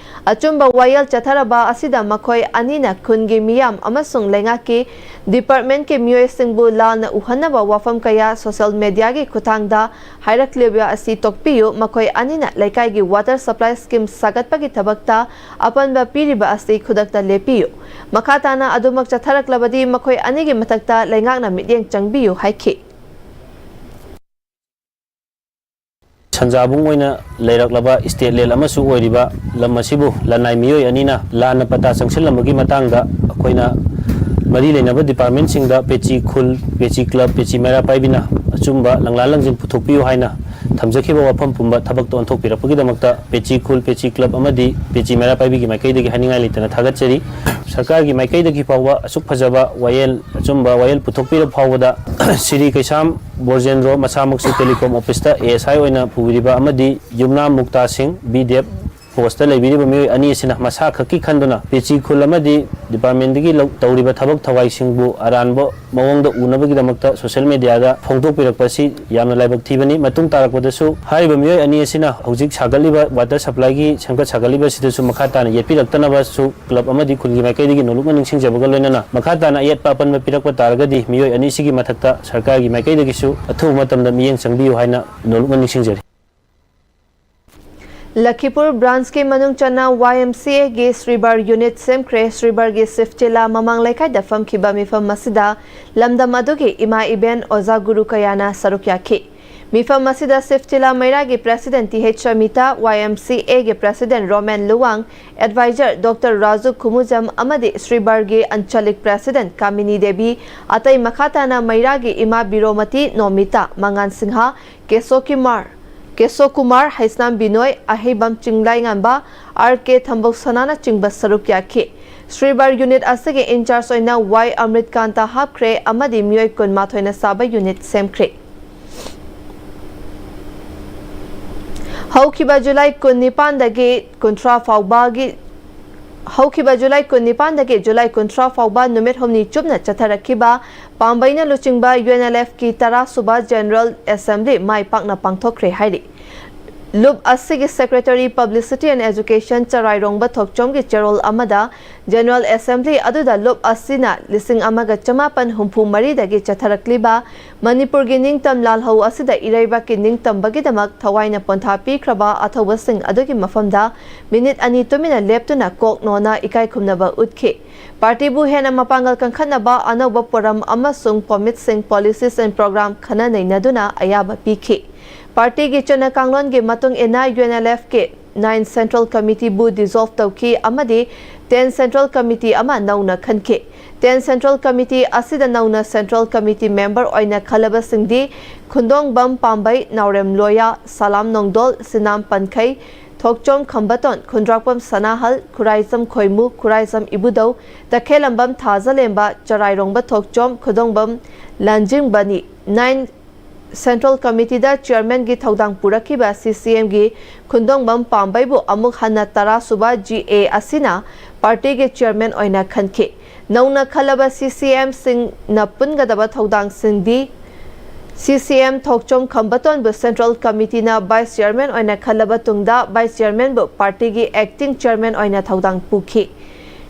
ꯑꯆꯨꯝꯕ ꯋꯥꯌꯦꯜ ꯆꯠꯊꯔꯕ ꯑꯁꯤꯗ ꯃꯈꯣꯏ ꯑꯅꯤꯅ ꯈꯨꯟꯒꯤ ꯃꯤꯌꯥꯝ ꯑꯃꯁꯨꯡ ꯂꯩꯉꯥꯛꯀꯤ department ꯀꯤ ꯃꯤꯑꯣꯏꯁꯤꯡꯕꯨ ꯂꯥꯟꯅ ꯎꯍꯟꯅꯕ ꯋꯥꯐꯝ ꯀꯌꯥ social media ꯒꯤ ꯈꯨꯠꯊꯥꯡꯗ ꯍꯥꯏꯔꯛꯂꯤꯕ ꯑꯁꯤ ꯇꯣꯛꯄꯤꯌꯨ꯫ ꯃꯈꯣꯏ ꯑꯅꯤꯅ ꯂꯩꯀꯥꯏꯒꯤ water supply scheme ꯁꯥꯒꯠꯄꯒꯤ ꯊꯕꯛꯇ ꯑꯄꯟꯕ ꯄꯤꯔꯤꯕ ꯑꯁꯤ ꯈꯨꯗꯛꯇ ꯂꯦꯞꯄꯤꯌꯨ꯫ ꯃꯈꯥ ꯇꯥꯅ ꯑꯗꯨꯃꯛ ꯆꯠꯊꯔꯛꯂꯕꯗꯤ ꯃꯈꯣꯏ ꯑꯅꯤꯒꯤ ꯃꯊꯛꯇ ꯂꯩꯉꯥꯛꯅ ꯃꯤꯠꯌꯦꯡ ꯆꯪꯕꯤꯌꯨ ꯍꯥꯏꯈꯤ꯫ ꯁꯟꯖꯥꯕꯨꯡ ꯑꯣꯏꯅ ꯂꯩꯔꯛꯂꯕ state land ꯑꯃꯁꯨ ꯑꯣꯏꯔꯤꯕ ꯂꯝ ꯑꯁꯤꯕꯨ ꯂꯅꯥꯏ ꯃꯤꯑꯣꯏ ꯑꯅꯤꯅ ꯂꯥꯟꯅ ꯄꯇꯥ ꯆꯪꯁꯤꯜꯂꯝꯕꯒꯤ ꯃꯇꯥꯡꯗ ꯑꯩꯈꯣꯏꯅ ꯃꯔꯤ ꯂꯩꯅꯕ ꯗꯤꯄꯥꯔꯠꯃꯦꯟꯁꯤꯡꯗ ꯄꯦꯆꯤ ꯈꯨꯜ, ꯄꯦꯆꯤ ꯀ꯭ꯂꯕ, ꯄꯦꯆꯤ ꯃꯩꯔꯥ ꯄꯥꯏꯕꯤꯅ ꯑꯆꯨꯝꯕ ꯂꯪꯂꯥ ꯂꯪꯖꯤꯟ ꯄꯨꯊꯣꯛꯄꯤꯌꯨ ꯍꯥꯏꯅ ꯊꯝꯖꯈꯤꯕ ꯋꯥꯐꯝ ꯄꯨꯝꯕ ꯊꯕꯛꯇ ꯑꯣꯟꯊꯣꯛꯄꯤꯔꯛꯄꯒꯤꯗꯃꯛꯇ ꯄꯦꯆꯤ ꯈꯨꯜ, ꯄꯦꯆꯤ ꯀ꯭ꯂꯕ ꯑꯃꯗꯤ ꯄꯦꯆꯤ ꯃꯩꯔꯥ ꯄꯥꯏꯕꯤꯒꯤ ꯃꯥꯏꯀꯩꯗꯒꯤ ꯍꯥꯏꯅꯤꯡꯉꯥꯏ ꯂꯩꯇꯅ ꯊꯥꯒꯠꯆꯔꯤ꯫ ꯁꯔꯀꯥꯔꯒꯤ ꯃꯥꯏꯀꯩꯗꯒꯤ ꯐꯥꯎꯕ ꯑꯁꯨꯛ ꯐꯖꯕ ꯋꯥꯌꯦꯜ, ꯑꯆꯨꯝꯕ ꯋꯥꯌꯦꯜ ꯄꯨꯊꯣꯛꯄꯤꯔꯕ ꯐꯥꯎꯕꯗ ꯁꯤꯔꯤ ꯀꯩꯁꯥꯝ ꯕꯣꯔꯖꯦꯟꯗ꯭ꯔꯣ ꯃꯁꯥꯃꯛꯁꯨ ꯇꯦꯂꯤꯀꯣꯝ ꯑꯣꯐꯤꯁꯇ ꯑꯦ ꯑꯦꯁ ꯑꯥꯏ ꯑꯣꯏꯅ ꯄꯨꯕꯤꯔꯤꯕ ꯑꯃꯗꯤ ꯌꯨꯝꯅꯥꯝ ꯃꯨꯛꯇꯥ ꯁꯤꯡ, ꯕꯤ ꯗꯦꯕ ꯄꯣꯁꯇ ꯂꯩꯕꯤꯔꯤꯕ ꯃꯤꯑꯣꯏ ꯑꯅꯤ ꯑꯁꯤꯅ ꯃꯁꯥ ꯈꯛꯀꯤ ꯈꯟꯗꯨꯅ ꯄꯦꯆꯤ ꯈꯨꯜ ꯑꯃꯗꯤ ꯗꯤꯄꯥꯔꯠꯃꯦꯟꯗꯒꯤ ꯂꯧ-, ꯇꯧꯔꯤꯕ ꯊꯕꯛ ꯊꯧꯋꯥꯏꯁꯤꯡꯕꯨ ꯑꯔꯥꯟꯕ ꯃꯑꯣꯡꯗ ꯎꯅꯕꯒꯤꯗꯃꯛꯇ ꯁꯣꯁꯤꯌꯦꯜ ꯃꯦꯗꯤꯌꯥꯗ ꯐꯣꯡꯗꯣꯛꯄꯤꯔꯛꯄ ꯑꯁꯤ ꯌꯥꯝꯅ ꯂꯥꯏꯕꯛ ꯊꯤꯕꯅꯤ꯫ ꯃꯇꯨꯡ ꯇꯥꯔꯛꯄꯗꯁꯨ ꯍꯥꯏꯔꯤꯕ ꯃꯤꯑꯣꯏ ꯑꯅꯤ ꯑꯁꯤꯅ ꯍꯧꯖꯤꯛ ꯁꯥꯒꯠꯂꯤꯕ ꯋꯥꯇꯔ ꯁꯄ꯭ꯂꯥꯏꯒꯤ ꯁꯦꯝꯒꯠ ꯁꯥꯒꯠꯂꯤꯕ ꯑꯁꯤꯗꯁꯨ ꯃꯈꯥ ꯇꯥꯅ ꯌꯦꯠꯄꯤꯔꯛꯇꯅꯕꯁꯨ ꯀ꯭ꯂꯕ ꯑꯃꯗꯤ ꯈꯨꯜꯒꯤ ꯃꯥꯏꯀꯩꯗꯒꯤ ꯅꯣꯂꯨꯛꯅ ꯅꯤꯡꯁꯤꯡꯖꯕꯒ ꯂꯣꯏꯅꯅ ꯃꯈꯥ ꯇꯥꯅ ꯑꯌꯦꯠꯄ ꯑꯄꯟꯕ ꯄꯤꯔꯛꯄ ꯇꯥꯔꯒꯗꯤ ꯃꯤꯑꯣꯏ ꯑꯅꯤꯁꯤꯒꯤ ꯃꯊꯛꯇ ꯁꯔꯀꯥꯔꯒꯤ ꯃꯥꯏꯀꯩꯗꯒꯤꯁꯨ ꯑꯊꯨꯕ ꯃꯇꯝꯗ ꯃꯤꯠꯌꯦꯡ ꯆꯪꯕꯤꯌꯨ ꯍꯥꯏꯅ ꯅꯣꯂꯨꯛꯅ ꯅꯤꯡꯁꯤꯡꯖꯔꯤ꯫ ꯂꯈꯤꯄꯨꯔ ꯕ꯭ꯔꯥꯟꯁꯀꯤ ꯃꯅꯨꯡ ꯆꯟꯅ ꯋꯥꯏ ꯑꯦꯝ ꯁꯤ ꯑꯦꯒꯤ ꯁ꯭ꯔꯤꯕꯥꯔ ꯌꯨꯅꯤꯠ ꯁꯦꯝꯈ꯭ꯔꯦ꯫ ꯁ꯭ꯔꯤꯕꯥꯔꯒꯤ ꯁꯤꯐ ꯖꯤꯂꯥ ꯃꯃꯥꯡ ꯂꯩꯀꯥꯏꯗ ꯐꯝꯈꯤꯕ ꯃꯤꯐꯝ ꯑꯁꯤꯗ ꯂꯝꯗꯝ ꯑꯗꯨꯒꯤ ꯏꯃꯥ ꯏꯕꯦꯟ, ꯑꯣꯖꯥ ꯒꯨꯔꯨ ꯀꯌꯥꯅ ꯁꯔꯨꯛ ꯌꯥꯈꯤ꯫ ꯃꯤꯐꯝ ꯑꯁꯤꯗ ꯁꯤꯐ ꯖꯤꯂꯥ ꯃꯩꯔꯥꯒꯤ president T H Samita, Y M C ꯑꯦꯒꯤ president Romen Luwang, advisor doctor Raju Khumujam ꯑꯃꯗꯤ ꯁ꯭ꯔꯤꯕꯥꯔꯒꯤ ꯑꯟꯆꯂꯤꯛ ꯄ꯭ꯔꯦꯁꯤꯗꯦꯟꯠ ꯀꯥꯃꯤꯅꯤ ꯗꯦꯕꯤ, ꯑꯇꯩ ꯃꯈꯥ ꯇꯥꯅ ꯃꯩꯔꯥꯒꯤ ꯏꯃꯥ ꯕꯤꯔꯣꯃꯇꯤ, ꯅꯣꯃꯤꯇꯥ, ꯃꯉꯥꯟ ꯁꯤꯡꯍ, ꯀꯦꯁꯣ ꯀꯨꯃꯥꯔ, ꯀꯦꯁꯣ ꯀꯨꯃꯥꯔ, ꯍꯩꯁꯅꯥꯝ ꯕꯤꯅꯣꯏ, ꯑꯍꯩꯕꯝ ꯆꯤꯡꯂꯥꯏꯉꯥꯟꯕ, ꯑꯥꯔ ꯀꯦ ꯊꯝꯕꯧꯁꯅꯥꯅ ꯆꯤꯡꯕ ꯁꯔꯨꯛ ꯌꯥꯈꯤ꯫ ꯁ꯭ꯔꯤꯕꯥꯔ ꯌꯨꯅꯤꯠ ꯑꯁꯤꯒꯤ ꯏꯟꯆꯥꯔꯖ ꯑꯣꯏꯅ ꯋꯥꯏ ꯑꯃ꯭ꯔꯤꯠ ꯀꯥꯟꯇ ꯍꯥꯞꯈ꯭ꯔꯦ ꯑꯃꯗꯤ ꯃꯤꯑꯣꯏ ꯀꯨꯟꯃꯥꯊꯣꯏꯅ ꯁꯥꯕ ꯌꯨꯅꯤꯠ ꯁꯦꯝꯈ꯭ꯔꯦ꯫ ꯍꯧꯈꯤꯕ ꯖꯨꯂꯥꯏ ꯀꯨꯟꯅꯤꯄꯥꯟꯗꯒꯤ ꯀꯨꯟꯊ꯭ꯔꯥ ꯐꯥꯎꯕꯒꯤ, ꯍꯧꯈꯤꯕ ꯖꯨꯂꯥꯏ ꯀꯨꯟꯅꯤꯄꯥꯟꯗꯒꯤ ꯖꯨꯂꯥꯏ ꯀꯨꯟꯊ꯭ꯔꯥ ꯐꯥꯎꯕ ꯅꯨꯃꯤꯠ ꯍꯨꯝꯅꯤ ꯆꯨꯞꯅ ꯆꯠꯊꯔꯛꯈꯤꯕ ꯄꯥꯝꯕꯩꯅ ꯂꯨꯆꯤꯡꯕ ꯌꯨ ꯑꯦꯟ ꯑꯦꯜ ꯑꯦꯐꯀꯤ ꯇꯔꯥ ꯁꯨꯕ ꯖꯦꯅꯔꯦꯜ ꯑꯦꯁꯦꯝꯕ꯭ꯂꯤ ꯃꯥꯏ ꯄꯥꯛꯅ ꯄꯥꯡꯊꯣꯛꯈ꯭ꯔꯦ ꯍꯥꯏꯔꯤ꯫ ꯂꯨꯞ ꯑꯁꯤꯒꯤ ꯁꯦꯀ꯭ꯔꯦꯇꯔꯤ ꯄꯕ꯭ꯂꯤꯁꯤꯇꯤ ꯑꯦꯟ ꯑꯦꯖꯨꯀꯦꯁꯟ ꯆꯔꯥꯏꯔꯣꯡꯕ ꯊꯣꯛꯆꯣꯝꯒꯤ ꯆꯦꯔꯣꯜ ꯑꯃꯗ ꯖꯦꯅꯔꯦꯜ ꯑꯦꯁꯦꯝꯕ꯭ꯂꯤ ꯑꯗꯨꯗ ꯂꯨꯞ ꯑꯁꯤꯅ ꯂꯤꯁꯤꯡ ꯑꯃꯒ ꯆꯃꯥꯄꯟ ꯍꯨꯝꯐꯨ ꯃꯔꯤꯗꯒꯤ ꯆꯠꯊꯔꯛꯂꯤꯕ ꯃꯅꯤꯄꯨꯔꯒꯤ ꯅꯤꯡꯇꯝ ꯂꯥꯜꯍꯧ ꯑꯁꯤꯗ ꯏꯔꯩꯕꯥꯛꯀꯤ ꯅꯤꯡꯇꯝꯕꯒꯤꯗꯃꯛ ꯊꯋꯥꯏꯅ ꯄꯣꯟꯊꯥ ꯄꯤꯈ꯭ꯔꯕ ꯑꯊꯧꯕꯁꯤꯡ ꯑꯗꯨꯒꯤ ꯃꯐꯝꯗ ꯃꯤꯅꯤꯠ ꯑꯅꯤ ꯇꯨꯃꯤꯟꯅ ꯂꯦꯞꯇꯨꯅ ꯀꯣꯛ ꯅꯣꯟꯅ ꯏꯀꯥꯏ ꯈꯨꯝꯅꯕ ꯎꯠꯈꯤ꯫ ꯄꯥꯔꯇꯤꯕꯨ ꯍꯦꯟꯅ ꯃꯄꯥꯡꯒꯜ ꯀꯟꯈꯠꯅꯕ ꯑꯅꯧꯕ ꯄꯣꯔꯝ ꯑꯃꯁꯨꯡ ꯄꯣꯃꯤꯠꯁꯤꯡ, ꯄꯣꯂꯤꯁꯤꯁ ꯑꯦꯟ ꯄ꯭ꯔꯣꯒ꯭ꯔꯥꯝ ꯈꯟꯅ ꯅꯩꯅꯗꯨꯅ ꯑꯌꯥꯕ ꯄꯤꯈꯤ꯫ ꯄꯥꯔꯇꯤꯒꯤ ꯆꯠꯅ ꯀꯥꯡꯂꯣꯟꯒꯤ ꯃꯇꯨꯡ ꯏꯟꯅ ꯌꯨ ꯑꯦꯟ ꯑꯦꯜ ꯑꯦꯐꯀꯤ ꯅꯥꯏꯟ ꯁꯦꯟꯇ꯭ꯔꯦꯜ ꯀꯃꯤꯇꯤꯕꯨ ꯗꯤꯖꯣꯜꯚ ꯇꯧꯈꯤ ꯑꯃꯗꯤ ꯇꯦꯟ ꯁꯦꯟꯇ꯭ꯔꯦꯜ ꯀꯃꯤꯇꯤ ꯑꯃ ꯅꯧꯅ ꯈꯟꯈꯤ꯫ ꯇꯦꯟ Central Committee ꯑꯁꯤꯗ ꯅꯧꯅ Central Committee member ꯑꯣꯏꯅ ꯈꯜꯂꯕꯁꯤꯡꯗꯤ ꯈꯨꯟꯗꯣꯡꯕꯝ ꯄꯥꯝꯕꯩ, ꯅꯥꯎꯔꯦꯝ ꯂꯣꯌꯥ, ꯁꯂꯥꯝ ꯅꯣꯡꯗꯣꯜ, ꯁꯤꯅꯥꯝ ꯄꯟꯈꯩ, ꯊꯣꯛꯆꯣꯝ ꯈꯝꯕꯇꯣꯟ, ꯈꯨꯟꯗ꯭ꯔꯥꯛꯄꯝ ꯁꯅꯥꯍꯜ, ꯈꯨꯔꯥꯏꯖꯝ ꯈꯣꯏꯃꯨ, ꯈꯨꯔꯥꯏꯖꯝ ꯏꯕꯨꯙꯧ, ꯇꯈꯦꯜꯂꯝꯕꯝ ꯊꯥꯖꯂꯦꯝꯕ, ꯆꯔꯥꯏꯔꯣꯡꯕ ꯊꯣꯛꯆꯣꯝ, ꯈꯨꯗꯣꯡꯕꯝ ꯂꯥꯟꯖꯤꯡꯕꯅꯤ꯫ Nine Central Committeeꯗ chairmanꯒꯤ ꯊꯧꯗꯥꯡ ꯄꯨꯔꯛꯈꯤꯕ CCMꯒꯤ ꯈꯨꯟꯗꯣꯡꯕꯝ ꯄꯥꯝꯕꯩꯕꯨ ꯑꯃꯨꯛ ꯍꯟꯅ ꯇꯔꯥꯁꯨꯕ GA ꯑꯁꯤꯅ partyꯒꯤ chairman ꯑꯣꯏꯅ ꯈꯟꯈꯤ꯫ ꯅꯧꯅ ꯈꯜꯂꯕ CCMꯁꯤꯡꯅ ꯄꯨꯟꯒꯗꯕ ꯊꯧꯗꯥꯡꯁꯤꯡꯗꯤ, CCM ꯊꯣꯛꯆꯣꯝ ꯈꯝꯕꯇꯣꯟꯕꯨ Central Committeeꯅ vice chairman ꯑꯣꯏꯅ ꯈꯜꯂꯕ ꯇꯨꯡꯗ vice chairmanꯕꯨ partyꯒꯤ acting chairman ꯑꯣꯏꯅ ꯊꯧꯗꯥꯡ ꯄꯨꯈꯤ꯫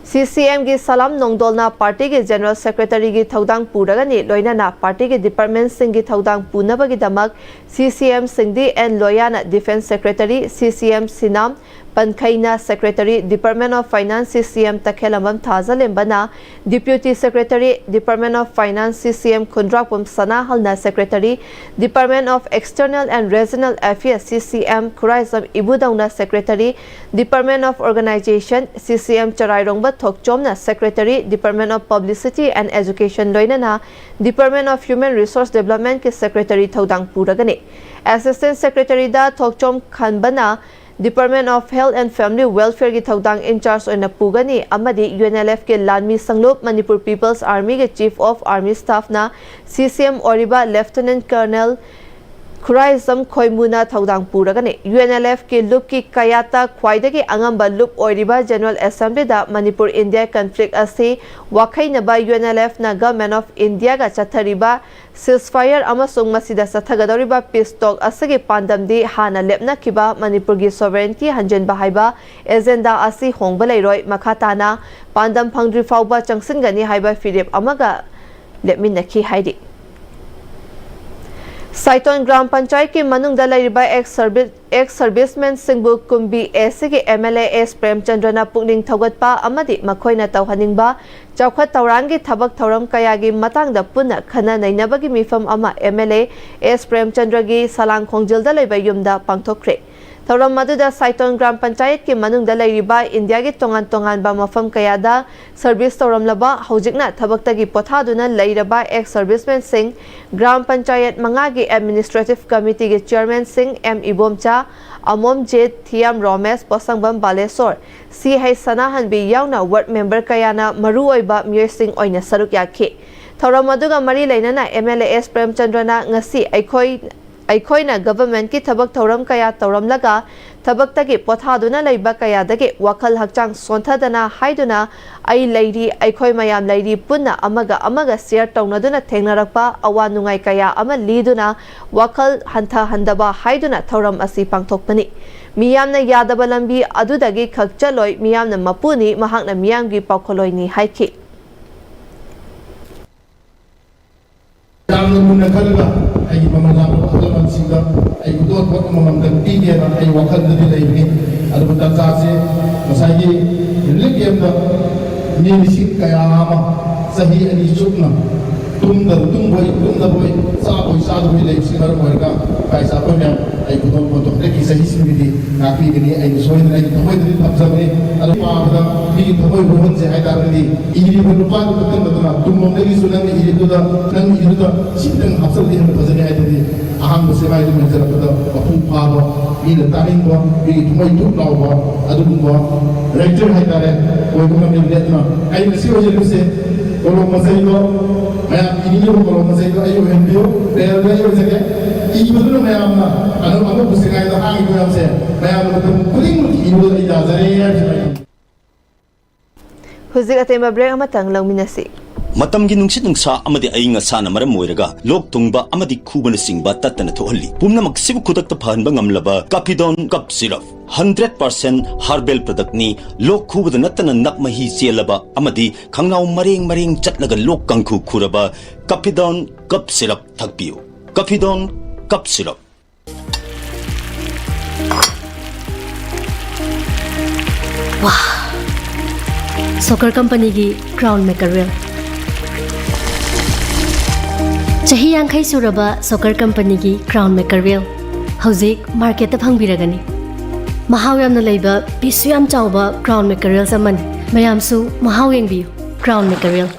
CCMꯒꯤ ꯁꯂꯥꯝ ꯅꯣꯡꯗꯣꯜꯅ partyꯒꯤ general secretaryꯒꯤ ꯊꯧꯗꯥꯡ ꯄꯨꯔꯒꯅꯤ, ꯂꯣꯏꯅꯅ partyꯒꯤ departmentꯁꯤꯡꯒꯤ ꯊꯧꯗꯥꯡ ꯄꯨꯅꯕꯒꯤꯗꯃꯛ CCMꯁꯤꯡꯗꯤ N ꯂꯣꯌꯥꯅ defence secretary, CCM ꯁꯤꯅꯥꯝ ꯄꯟꯈꯩꯅ secretary, Department of Finance, CCM ꯇꯈꯦꯜꯂꯝꯕꯝ ꯊꯥꯖꯂꯦꯝꯕꯅ deputy secretary, Department of Finance, CCM Khundrakpam ꯁꯅꯥꯍꯜꯅ secretary, Department of External and Regional Affairs, CCM Khuraijam ꯏꯕꯨꯙꯧꯅ secretary, Department of Organization, CCM ꯆꯔꯥꯏꯔꯣꯡꯕ ꯊꯣꯛꯆꯣꯝꯅ secretary, Department of Publicity and Education ꯂꯣꯏꯅꯅ Department of Human Resource Developmentꯀꯤ secretary ꯊꯧꯗꯥꯡ ꯄꯨꯔꯒꯅꯤ꯫ Assistant secretaryꯗ Thokchom ꯈꯝꯕꯅ Department of Health and Family Welfareꯒꯤ ꯊꯧꯗꯥꯡ in charge ꯑꯣꯏꯅ ꯄꯨꯒꯅꯤ ꯑꯃꯗꯤ UNLFꯀꯤ ꯂꯥꯟꯃꯤ ꯁꯪꯂꯨꯞ Manipur People's Armyꯒꯤ Chief of Army Staffꯅ CCM ꯑꯣꯏꯔꯤꯕ Lieutenant Colonel Khuraijam ꯈꯣꯏꯃꯨꯅ ꯊꯧꯗꯥꯡ ꯄꯨꯔꯒꯅꯤ꯫ UNLFꯀꯤ ꯂꯨꯞꯀꯤ ꯀꯌꯥꯠꯇ ꯈ꯭ꯋꯥꯏꯗꯒꯤ ꯑꯉꯝꯕ ꯂꯨꯞ ꯑꯣꯏꯔꯤꯕ General Assemblyꯗ ꯃꯅꯤꯄꯨꯔ India conflict ꯑꯁꯤ ꯋꯥꯈꯩꯅꯕ UNLFꯅ Government of Indiaꯒ ꯆꯠꯊꯔꯤꯕ ceasefire ꯑꯃꯁꯨꯡ ꯃꯁꯤꯗ ꯆꯠꯊꯒꯗꯧꯔꯤꯕ peace talk ꯑꯁꯤꯒꯤ ꯄꯥꯟꯗꯝꯗꯤ ꯍꯥꯟꯅ ꯂꯦꯞꯅꯈꯤꯕ ꯃꯅꯤꯄꯨꯔꯒꯤ sovereignty ꯍꯟꯖꯤꯟꯕ ꯍꯥꯏꯕ agenda ꯑꯁꯤ ꯍꯣꯡꯕ ꯂꯩꯔꯣꯏ, ꯃꯈꯥ ꯇꯥꯅ ꯄꯥꯟꯗꯝ ꯐꯪꯗ꯭ꯔꯤ ꯐꯥꯎꯕ ꯆꯪꯁꯤꯟꯒꯅꯤ ꯍꯥꯏꯕ ꯐꯤꯔꯦꯞ ꯑꯃꯒ ꯂꯦꯞꯃꯤꯟꯅꯈꯤ ꯍꯥꯏꯔꯤ꯫ ꯁꯥꯏꯇꯣꯟ ꯒ꯭ꯔꯥꯝ ꯄꯟꯆꯥꯌꯠꯀꯤ ꯃꯅꯨꯡꯗ ꯂꯩꯔꯤꯕ ex service ex servicemensꯁꯤꯡꯕꯨ ꯀꯨꯝꯕꯤ ꯑꯦꯁꯤꯒꯤ MLA ꯑꯦꯁ ꯄ꯭ꯔꯦꯝꯆꯟꯗ꯭ꯔꯅ ꯄꯨꯛꯅꯤꯡ ꯊꯧꯒꯠꯄ ꯑꯃꯗꯤ ꯃꯈꯣꯏꯅ ꯇꯧꯍꯟꯅꯤꯡꯕ ꯆꯥꯎꯈꯠ ꯊꯧꯔꯥꯡꯒꯤ ꯊꯕꯛ ꯊꯧꯔꯝ ꯀꯌꯥꯒꯤ ꯃꯇꯥꯡꯗ ꯄꯨꯟꯅ ꯈꯟꯅ ꯅꯩꯅꯕꯒꯤ ꯃꯤꯐꯝ ꯑꯃ MLA ꯑꯦꯁ ꯄ꯭ꯔꯦꯝꯆꯟꯗ꯭ꯔꯒꯤ ꯁꯂꯥꯡ ꯈꯣꯡꯖꯤꯜꯗ ꯂꯩꯕ ꯌꯨꯝꯗ ꯄꯥꯡꯊꯣꯛꯈ꯭ꯔꯦ꯫ ꯊꯧꯔꯝ ꯑꯗꯨꯗ ꯁꯥꯏꯇꯣꯟ ꯒ꯭ꯔꯥꯝ ꯄꯟꯆꯥꯌꯠꯀꯤ ꯃꯅꯨꯡꯗ ꯂꯩꯔꯤꯕ ꯏꯟꯗꯤꯌꯥꯒꯤ ꯇꯣꯉꯥꯟ ꯇꯣꯉꯥꯟꯕ ꯃꯐꯝ ꯀꯌꯥꯗ ꯁꯔꯚꯤꯁ ꯇꯧꯔꯝꯂꯕ, ꯍꯧꯖꯤꯛꯅ ꯊꯕꯛꯇꯒꯤ ꯄꯣꯊꯥꯗꯨꯅ ꯂꯩꯔꯕ ꯑꯦꯛꯁ ꯁꯔꯚꯤꯁꯃꯦꯟꯁꯤꯡ, ꯒ꯭ꯔꯥꯝ ꯄꯟꯆꯥꯌꯠ ꯃꯉꯥꯒꯤ ꯑꯦꯗꯃꯤꯅꯤꯁꯇ꯭ꯔꯦꯇꯤꯚ ꯀꯃꯤꯇꯤꯒꯤ ꯆꯤꯌꯔꯃꯦꯟꯁꯤꯡ ꯑꯦꯝ ꯏꯕꯣꯝꯆꯥ, ꯑꯃꯣꯝꯖꯤꯠ, ꯊꯤꯌꯥꯝ ꯔꯣꯃꯦꯁ, ꯄꯣꯁꯪꯕꯝ ꯕꯥꯂꯦꯁꯣꯔ, ꯁꯤ ꯍꯩꯆ ꯁꯅꯥꯍꯟꯕꯤ ꯌꯥꯎꯅ ꯋꯥꯔꯗ ꯃꯦꯝꯕꯔ ꯀꯌꯥꯅ ꯃꯔꯨꯑꯣꯏꯕ ꯃꯤꯑꯣꯏꯁꯤꯡ ꯑꯣꯏꯅ ꯁꯔꯨꯛ ꯌꯥꯈꯤ꯫ ꯊꯧꯔꯝ ꯑꯗꯨꯒ ꯃꯔꯤ ꯂꯩꯅꯅ ꯑꯦꯝ ꯑꯦꯜ ꯑꯦ ꯑꯦꯁ ꯄ꯭ꯔꯦꯝꯆꯟꯗ꯭ꯔꯅ ꯉꯁꯤ ꯑꯩꯈꯣꯏ ꯑꯩꯈꯣꯏꯅ ꯒꯚꯔꯟꯃꯦꯟꯠꯀꯤ ꯊꯕꯛ ꯊꯧꯔꯝ ꯀꯌꯥ ꯇꯧꯔꯝꯂꯒ ꯊꯕꯛꯇꯒꯤ ꯄꯣꯊꯥꯗꯨꯅ ꯂꯩꯕ ꯀꯌꯥꯗꯒꯤ ꯋꯥꯈꯜ ꯍꯛꯆꯥꯡ ꯁꯣꯟꯊꯗꯅ ꯍꯥꯏꯗꯨꯅ ꯑꯩ ꯂꯩꯔꯤ, ꯑꯩꯈꯣꯏ ꯃꯌꯥꯝ ꯂꯩꯔꯤ, ꯄꯨꯟꯅ ꯑꯃꯒ ꯑꯃꯒ ꯁꯤꯌꯔ ꯇꯧꯅꯗꯨꯅ ꯊꯦꯡꯅꯔꯛꯄ ꯑꯋꯥ ꯅꯨꯡꯉꯥꯏ ꯀꯌꯥ ꯑꯃ ꯂꯤꯗꯨꯅ ꯋꯥꯈꯜ ꯍꯟꯊꯍꯟꯗꯕ ꯍꯥꯏꯗꯨꯅ ꯊꯧꯔꯝ ꯑꯁꯤ ꯄꯥꯡꯊꯣꯛꯄꯅꯤ꯫ ꯃꯤꯌꯥꯝꯅ ꯌꯥꯗꯕ ꯂꯝꯕꯤ ꯑꯗꯨꯗꯒꯤ ꯈꯛ ꯆꯠꯂꯣꯏ, ꯃꯤꯌꯥꯝꯅ ꯃꯄꯨꯅꯤ, ꯃꯍꯥꯛꯅ ꯃꯤꯌꯥꯝꯒꯤ ꯄꯥꯎꯈꯣꯜꯂꯣꯏꯅꯤ ꯍꯥꯏꯈꯤ꯫ ꯌꯥꯝꯅ ꯃꯨꯟꯅ ꯈꯜꯂꯒ ꯑꯩꯒꯤ ꯃꯃꯜ ꯌꯥꯝꯂꯕ ꯑꯍꯜ ꯂꯃꯟꯁꯤꯡꯗ ꯑꯩ ꯈꯨꯗꯣꯜꯄꯣꯠ ꯑꯃꯃꯝꯇꯪ ꯄꯤꯒꯦꯅ ꯑꯩ ꯋꯥꯈꯜꯗꯗꯤ ꯂꯩꯕꯅꯤ꯫ ꯑꯗꯨꯕꯨ ꯇꯥꯟꯖꯥꯁꯦ ꯉꯁꯥꯏꯒꯤ ꯔꯤꯂꯤꯐ ꯀꯦꯝꯞꯇ ꯃꯤ ꯂꯤꯁꯤꯡ ꯀꯌꯥ ꯑꯃ ꯆꯍꯤ ꯑꯅꯤ ꯆꯨꯞꯅ ꯇꯨꯝꯗꯕ, ꯇꯨꯝꯕꯣꯏ ꯇꯨꯝꯗꯕꯣꯏ, ꯆꯥꯕꯣꯏ ꯆꯥꯗꯕꯣꯏ ꯂꯩꯕꯁꯤꯅ ꯃꯔꯝ ꯑꯣꯏꯔꯒ ꯏꯄꯥ ꯏꯆꯥ ꯑꯩꯈꯣꯏ ꯃꯌꯥꯝ ꯑꯩ ꯈꯨꯗꯣꯜꯄꯣꯠꯇꯣ ꯍꯟꯗꯛꯀꯤ ꯆꯍꯤꯁꯤꯡꯒꯤꯗꯤ ꯉꯥꯛꯄꯤꯒꯅꯤ꯫ ꯑꯩꯅ ꯁꯣꯏꯗꯅ ꯑꯩꯒꯤ ꯊꯃꯣꯏꯗꯗꯤ ꯊꯝꯖꯕꯅꯤ꯫ ꯑꯗꯨ ꯄꯥꯕꯗ ꯃꯤꯒꯤ ꯊꯃꯣꯏ ꯍꯨꯍꯟꯁꯦ ꯍꯥꯏ ꯇꯥꯔꯒꯗꯤ ꯏꯔꯤꯕ ꯅꯨꯄꯥꯗꯨ ꯈꯛꯇꯪ ꯅꯠꯇꯅ ꯇꯨꯡꯂꯣꯝꯗꯒꯤꯁꯨ ꯅꯪꯅ ꯏꯔꯤꯗꯨꯗ, ꯅꯪꯅ ꯏꯔꯤꯗꯨꯗ ꯁꯤꯇꯪ ꯍꯥꯞꯆꯤꯜꯂꯗꯤ ꯍꯦꯟꯅ ꯐꯖꯅꯤ ꯍꯥꯏꯗꯨꯗꯤ ꯑꯍꯥꯟꯕ ꯁꯦꯒꯥꯏꯗꯨ ꯃꯦꯟꯁꯤꯜꯂꯛꯄꯗ ꯃꯄꯨꯡ ꯐꯥꯕ, ꯃꯤꯅ ꯇꯥꯅꯤꯡꯕ, ꯃꯤꯒꯤ ꯊꯃꯣꯏ ꯊꯨꯞ ꯂꯥꯎꯕ ꯑꯗꯨꯒꯨꯝꯕ ꯔꯥꯏꯇꯔ ꯍꯥꯏꯇꯥꯔꯦ ꯑꯣꯏꯕ ꯉꯝꯃꯤꯕꯅꯤ꯫ ꯑꯗꯨꯅ ꯑꯩ ꯉꯁꯤ ꯑꯣꯏꯖꯔꯤꯕꯁꯦ ꯀꯣꯂꯣꯝ ꯃꯆꯩꯗꯣ, ꯃꯌꯥꯝ ꯏꯅꯤꯡꯂꯤꯕ ꯀꯣꯂꯣꯝ ꯃꯆꯩꯗꯣ ꯑꯩ ꯑꯣꯏꯍꯟꯕꯤꯌꯨ, ꯄꯦꯟꯗ ꯑꯩ ꯑꯣꯏꯖꯒꯦ꯫ ꯏꯕꯗꯨꯅ ꯃꯌꯥꯝꯅ ꯑꯅꯧ ꯑꯅꯧꯕ ꯁꯦꯒꯥꯏꯗ ꯍꯥꯡꯉꯤꯕ ꯃꯌꯥꯝꯁꯦ ꯃꯌꯥꯝꯅ ꯃꯇꯝ ꯈꯨꯗꯤꯡꯃꯛꯀꯤ ꯏꯕꯗ ꯑꯩ ꯌꯥꯖꯔꯦ ꯍꯥꯏꯕꯁꯤꯅ ꯑꯩ ꯍꯧꯖꯤꯛ ꯑꯇꯦꯟꯕ ꯕ꯭ꯔꯦꯛ ꯑꯃꯇꯪ ꯂꯧꯃꯤꯟꯅꯁꯤ꯫ ꯃꯇꯝꯒꯤ ꯅꯨꯡꯁꯤꯠ ꯅꯨꯡꯁꯥ ꯑꯃꯗꯤ ꯑꯏꯪ ꯑꯁꯥꯅ ꯃꯔꯝ ꯑꯣꯏꯔꯒ ꯂꯣꯛ ꯊꯨꯡꯕ ꯑꯃꯗꯤ ꯈꯨꯕꯅꯆꯤꯡꯕ ꯇꯠꯇꯅ ꯊꯣꯛꯍꯜꯂꯤ꯫ ꯄꯨꯝꯅꯃꯛꯁꯤꯕꯨ ꯈꯨꯗꯛꯇ ꯐꯍꯟꯕ ꯉꯝꯂꯕ ꯀꯥꯐꯤꯗꯣꯟ cough syrup. Hundred percent herbal ꯄ꯭ꯔꯗꯛꯅꯤ꯫ ꯂꯣꯛ ꯈꯨꯕꯗ ꯅꯠꯇꯅ ꯅꯞ ꯃꯍꯤ ꯆꯦꯜꯂꯕ ꯑꯃꯗꯤ ꯈꯪꯅꯥꯎ ꯃꯔꯦꯡ ꯃꯔꯦꯡ ꯆꯠꯂꯒ ꯂꯣꯛ ꯀꯥꯡꯈꯨ ꯈꯨꯔꯕ ꯀꯥꯐꯤꯗꯣꯟ ꯀꯞ ꯁꯤꯔꯞ ꯊꯛꯄꯤꯌꯨ꯫ ꯀꯥꯐꯤꯗꯣꯟ ꯀꯞ ꯁꯤꯔꯞ꯫ ꯋꯥ! ꯁꯣꯀꯔ ꯀꯝꯄꯅꯤꯒꯤ ꯀ꯭ꯔꯥꯎꯟ ꯃꯦꯀꯔꯋꯦꯜ꯫ ꯆꯍꯤ ꯌꯥꯡꯈꯩ ꯁꯨꯔꯕ ꯁꯣꯀꯔ ꯀꯝꯄꯅꯤꯒꯤ ꯀ꯭ꯔꯥꯎꯟ ꯃꯦꯀꯔꯋꯦꯜ ꯍꯧꯖꯤꯛ ꯃꯥꯔꯀꯦꯠꯇ ꯐꯪꯕꯤꯔꯒꯅꯤ꯫ ꯃꯍꯥꯎ ꯌꯥꯝꯅ ꯂꯩꯕ, ꯄꯤꯁꯁꯨ ꯌꯥꯝ ꯆꯥꯎꯕ ꯀ꯭ꯔꯥꯎꯟ ꯃꯦꯀꯔꯦꯜꯁ ꯑꯃꯅꯤ꯫ ꯃꯌꯥꯝꯁꯨ ꯃꯍꯥꯎ ꯌꯦꯡꯕꯤꯌꯨ꯫ ꯀ꯭ꯔꯥꯎꯟ ꯃꯦꯀꯔꯦꯜ꯫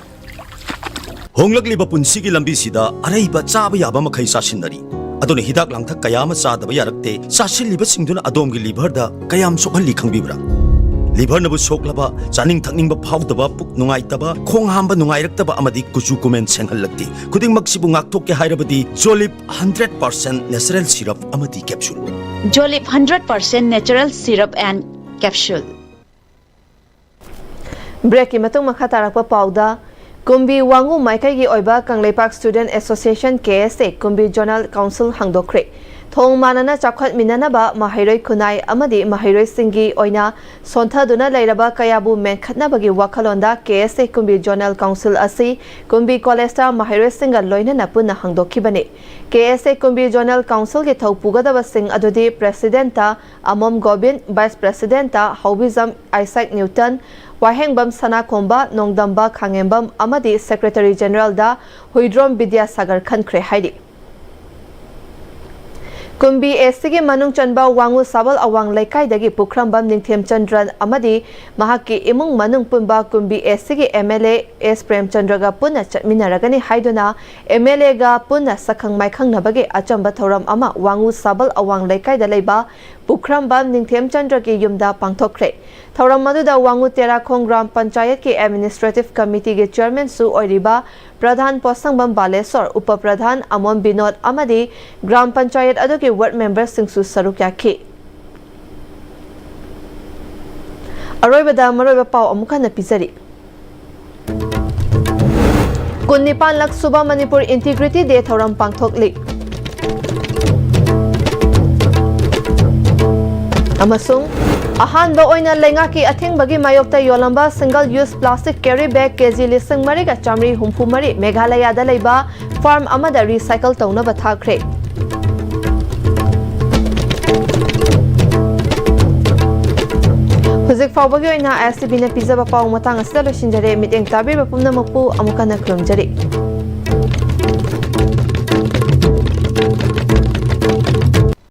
ꯍꯣꯡꯂꯛꯂꯤꯕ ꯄꯨꯟꯁꯤꯒꯤ ꯂꯝꯕꯤꯁꯤꯗ ꯑꯔꯩꯕ ꯆꯥꯕ ꯌꯥꯕ ꯃꯈꯩ ꯆꯥꯁꯤꯟꯅꯔꯤ꯫ ꯑꯗꯨꯅ ꯍꯤꯗꯥꯛ ꯂꯥꯡꯊꯛ ꯀꯌꯥ ꯑꯃ ꯆꯥꯗꯕ ꯌꯥꯔꯛꯇꯦ꯫ ꯆꯥꯁꯤꯜꯂꯤꯕꯁꯤꯡꯗꯨꯅ ꯑꯗꯣꯝꯒꯤ ꯂꯤꯚꯔꯗ ꯀꯌꯥꯝ ꯁꯣꯛꯍꯜꯂꯤ ꯈꯪꯕꯤꯕ꯭ꯔꯥ? ꯂꯤꯚꯔꯅꯕꯨ ꯁꯣꯛꯂꯕ, ꯆꯥꯅꯤꯡ ꯊꯛꯅꯤꯡꯕ ꯐꯥꯎꯗꯕ, ꯄꯨꯛ ꯅꯨꯡꯉꯥꯏꯇꯕ, ꯈꯣꯡ ꯍꯥꯝꯕ ꯅꯨꯡꯉꯥꯏꯔꯛꯇꯕ ꯑꯃꯗꯤ ꯀꯨꯆꯨ ꯀꯨꯃꯦꯟ ꯁꯦꯡꯍꯜꯂꯛꯇꯦ꯫ ꯈꯨꯗꯤꯡꯃꯛꯁꯤꯕꯨ ꯉꯥꯛꯊꯣꯛꯀꯦ ꯍꯥꯏꯔꯕꯗꯤ ꯖꯣꯂꯤꯞ ꯍꯟꯗ꯭ꯔꯦꯠ ꯄꯥꯔꯁꯦꯟ ꯅꯦꯆꯔꯦꯜ ꯁꯤꯔꯞ ꯑꯃꯗꯤ capsule. Jolip hundred percent natural syrup and capsule. ꯕ꯭ꯔꯦꯛꯀꯤ ꯃꯇꯨꯡ ꯃꯈꯥ ꯇꯥꯔꯛꯄ ꯄꯥꯎꯗ, ꯀꯨꯝꯕꯤ ꯋꯥꯉꯨ ꯃꯥꯏꯀꯩꯒꯤ ꯑꯣꯏꯕ ꯀꯪꯂꯩꯄꯥꯛ ꯁ꯭ꯇꯨꯗꯦꯟꯠ ꯑꯦꯁꯣꯁꯤꯌꯦꯁꯟ, ꯀꯦ ꯑꯦꯁ ꯑꯦ, ꯀꯨꯝꯕꯤ ꯖꯣꯅꯦꯜ ꯀꯥꯎꯟꯁꯤꯜ ꯍꯥꯡꯗꯣꯛꯈ꯭ꯔꯦ꯫ ꯊꯣꯡ ꯃꯥꯟꯅꯅ ꯆꯥꯎꯈꯠꯃꯤꯟꯅꯅꯕ, ꯃꯍꯩꯔꯣꯏ ꯈꯨꯟꯅꯥꯏ ꯑꯃꯗꯤ ꯃꯍꯩꯔꯣꯏꯁꯤꯡꯒꯤ ꯑꯣꯏꯅ ꯁꯣꯟꯊꯗꯨꯅ ꯂꯩꯔꯕ ꯀꯌꯥꯕꯨ ꯃꯦꯟꯈꯠꯅꯕꯒꯤ ꯋꯥꯈꯜꯂꯣꯟꯗ ꯀꯦ ꯑꯦꯁ ꯑꯦ ꯀꯨꯝꯕꯤ ꯖꯣꯅꯦꯜ ꯀꯥꯎꯟꯁꯤꯜ ꯑꯁꯤ ꯀꯨꯝꯕꯤ ꯀꯣꯂꯦꯖꯇ ꯃꯍꯩꯔꯣꯏꯁꯤꯡꯒ ꯂꯣꯏꯅꯅ ꯄꯨꯟꯅ ꯍꯥꯡꯗꯣꯛꯈꯤꯕꯅꯤ꯫ ꯀꯦ ꯑꯦꯁ ꯑꯦ ꯀꯨꯝꯕꯤ ꯖꯣꯅꯦꯜ ꯀꯥꯎꯟꯁꯤꯜꯒꯤ ꯊꯧ ꯄꯨꯒꯗꯕꯁꯤꯡ ꯑꯗꯨꯗꯤ ꯄ꯭ꯔꯦꯁꯤꯗꯦꯟꯠꯇ ꯑꯃꯣꯝ ꯒꯣꯕꯤꯟ, ꯚꯥꯏꯁ ꯄ꯭ꯔꯦꯁꯤꯗꯦꯟꯠꯇ ꯍꯧꯕꯤꯖꯝ ꯑꯥꯏꯁꯥꯛ ꯅ꯭ꯌꯨꯇꯟ, ꯋꯥꯍꯦꯡꯕꯝ ꯁꯅꯥꯈꯣꯝꯕ, ꯅꯣꯡꯗꯝꯕ ꯈꯥꯉꯦꯝꯕꯝ ꯑꯃꯗꯤ ꯁꯦꯀ꯭ꯔꯦꯇꯔꯤ ꯖꯦꯅꯔꯦꯜꯗ ꯍꯨꯏꯗ꯭ꯔꯣꯝ ꯕꯤꯗ꯭ꯌꯥꯁꯥꯒꯔ ꯈꯟꯈ꯭ꯔꯦ ꯍꯥꯏꯔꯤ꯫ ꯀꯨꯝꯕꯤ ꯑꯦꯁ ꯁꯤꯒꯤ ꯃꯅꯨꯡ ꯆꯟꯕ ꯋꯥꯉꯨ ꯁꯥꯕꯜ ꯑꯋꯥꯡ ꯂꯩꯀꯥꯏꯗꯒꯤ ꯄꯨꯈ꯭ꯔꯝꯕꯝ ꯅꯤꯡꯊꯦꯝꯆꯟꯗ꯭ꯔꯟ ꯑꯃꯗꯤ ꯃꯍꯥꯛꯀꯤ ꯏꯃꯨꯡ ꯃꯅꯨꯡ ꯄꯨꯟꯕ ꯀꯨꯝꯕꯤ ꯑꯦꯁ ꯁꯤꯒꯤ ꯑꯦꯝ ꯑꯦꯜ ꯑꯦ ꯑꯦꯁ ꯄ꯭ꯔꯦꯝꯆꯟꯗ꯭ꯔꯒ ꯄꯨꯟꯅ ꯆꯠꯃꯤꯟꯅꯔꯒꯅꯤ ꯍꯥꯏꯗꯨꯅ ꯑꯦꯝ ꯑꯦꯜ ꯑꯦꯒ ꯄꯨꯟꯅ ꯁꯛꯈꯪ ꯃꯥꯏꯈꯪꯅꯕꯒꯤ ꯑꯆꯝꯕ ꯊꯧꯔꯝ ꯑꯃ ꯋꯥꯉꯨ ꯁꯥꯕꯜ ꯑꯋꯥꯡ ꯂꯩꯀꯥꯏꯗ ꯂꯩꯕ ꯄꯨꯈ꯭ꯔꯝꯕꯝ ꯅꯤꯡꯊꯦꯝꯆꯟꯗ꯭ꯔꯒꯤ ꯌꯨꯝꯗ ꯄꯥꯡꯊꯣꯛꯈ꯭ꯔꯦ꯫ ꯊꯧꯔꯝ ꯑꯗꯨꯗ ꯋꯥꯉꯨ ꯇꯦꯔꯥꯈꯣꯡ ꯒ꯭ꯔꯥꯝ ꯄꯟꯆꯥꯌꯠꯀꯤ ꯑꯦꯗꯃꯤꯅꯤꯁꯇ꯭ꯔꯦꯇꯤꯚ ꯀꯃꯤꯇꯤꯒꯤ ꯆꯤꯌꯔꯃꯦꯟꯁꯨ ꯑꯣꯏꯔꯤꯕ ꯄ꯭ꯔꯙꯥꯟ ꯄꯣꯠꯁꯪꯕꯝ ꯕꯥꯂꯦꯁꯣꯔ, ꯎꯄ ꯄ꯭ꯔꯙꯥꯟ ꯑꯃꯣꯝ ꯕꯤꯅꯣꯗ ꯑꯃꯗꯤ ꯒ꯭ꯔꯥꯝ ꯄꯟꯆꯥꯌꯠ ꯑꯗꯨꯒꯤ ꯋꯥꯔꯗ ꯃꯦꯝꯕꯔꯁꯤꯡꯁꯨ ꯁꯔꯨꯛ ꯌꯥꯈꯤ꯫ ꯑꯔꯣꯏꯕꯗ ꯃꯔꯨꯑꯣꯏꯕ ꯄꯥꯎ ꯑꯃꯨꯛ ꯍꯟꯅ ꯄꯤꯖꯔꯤ꯫ ꯀꯨꯟꯅꯤꯄꯥꯟꯂꯛ ꯁꯨꯕ ꯃꯅꯤꯄꯨꯔ ꯏꯟꯇꯤꯒ꯭ꯔꯤꯇꯤ ꯗꯦ ꯊꯧꯔꯝ ꯄꯥꯡꯊꯣꯛꯂꯤ꯫ ꯑꯃꯁꯨꯡ ꯑꯍꯥꯟꯕ ꯑꯣꯏꯅ ꯂꯩꯉꯥꯛꯀꯤ ꯑꯊꯤꯡꯕꯒꯤ ꯃꯥꯌꯣꯛꯇ ꯌꯣꯜꯂꯝꯕ single use plastic carry bag ꯀꯦꯖꯤ ꯂꯤꯁꯤꯡ ꯃꯔꯤꯒ ꯆꯥꯃꯔꯤ ꯍꯨꯝꯐꯨ ꯃꯔꯤ ꯃꯦꯘꯥꯂꯌꯥꯗ ꯂꯩꯕ ꯐꯥꯔꯝ ꯑꯃꯗ ꯔꯤꯁꯥꯏꯀꯜ ꯇꯧꯅꯕ ꯊꯥꯈ꯭ꯔꯦ꯫ ꯍꯧꯖꯤꯛ ꯐꯥꯎꯕꯒꯤ ꯑꯣꯏꯅ ꯑꯦꯁ ꯇꯤ ꯚꯤꯅ ꯄꯤꯖꯕ ꯄꯥꯎ ꯃꯇꯥꯡ ꯑꯁꯤꯗ ꯂꯣꯏꯁꯤꯟꯖꯔꯦ꯫ ꯃꯤꯠꯌꯦꯡ ꯇꯥꯕꯤꯕ ꯄꯨꯝꯅꯃꯛꯄꯨ ꯑꯃꯨꯛ ꯍꯟꯅ ꯈꯨꯔꯨꯝꯖꯔꯤ꯫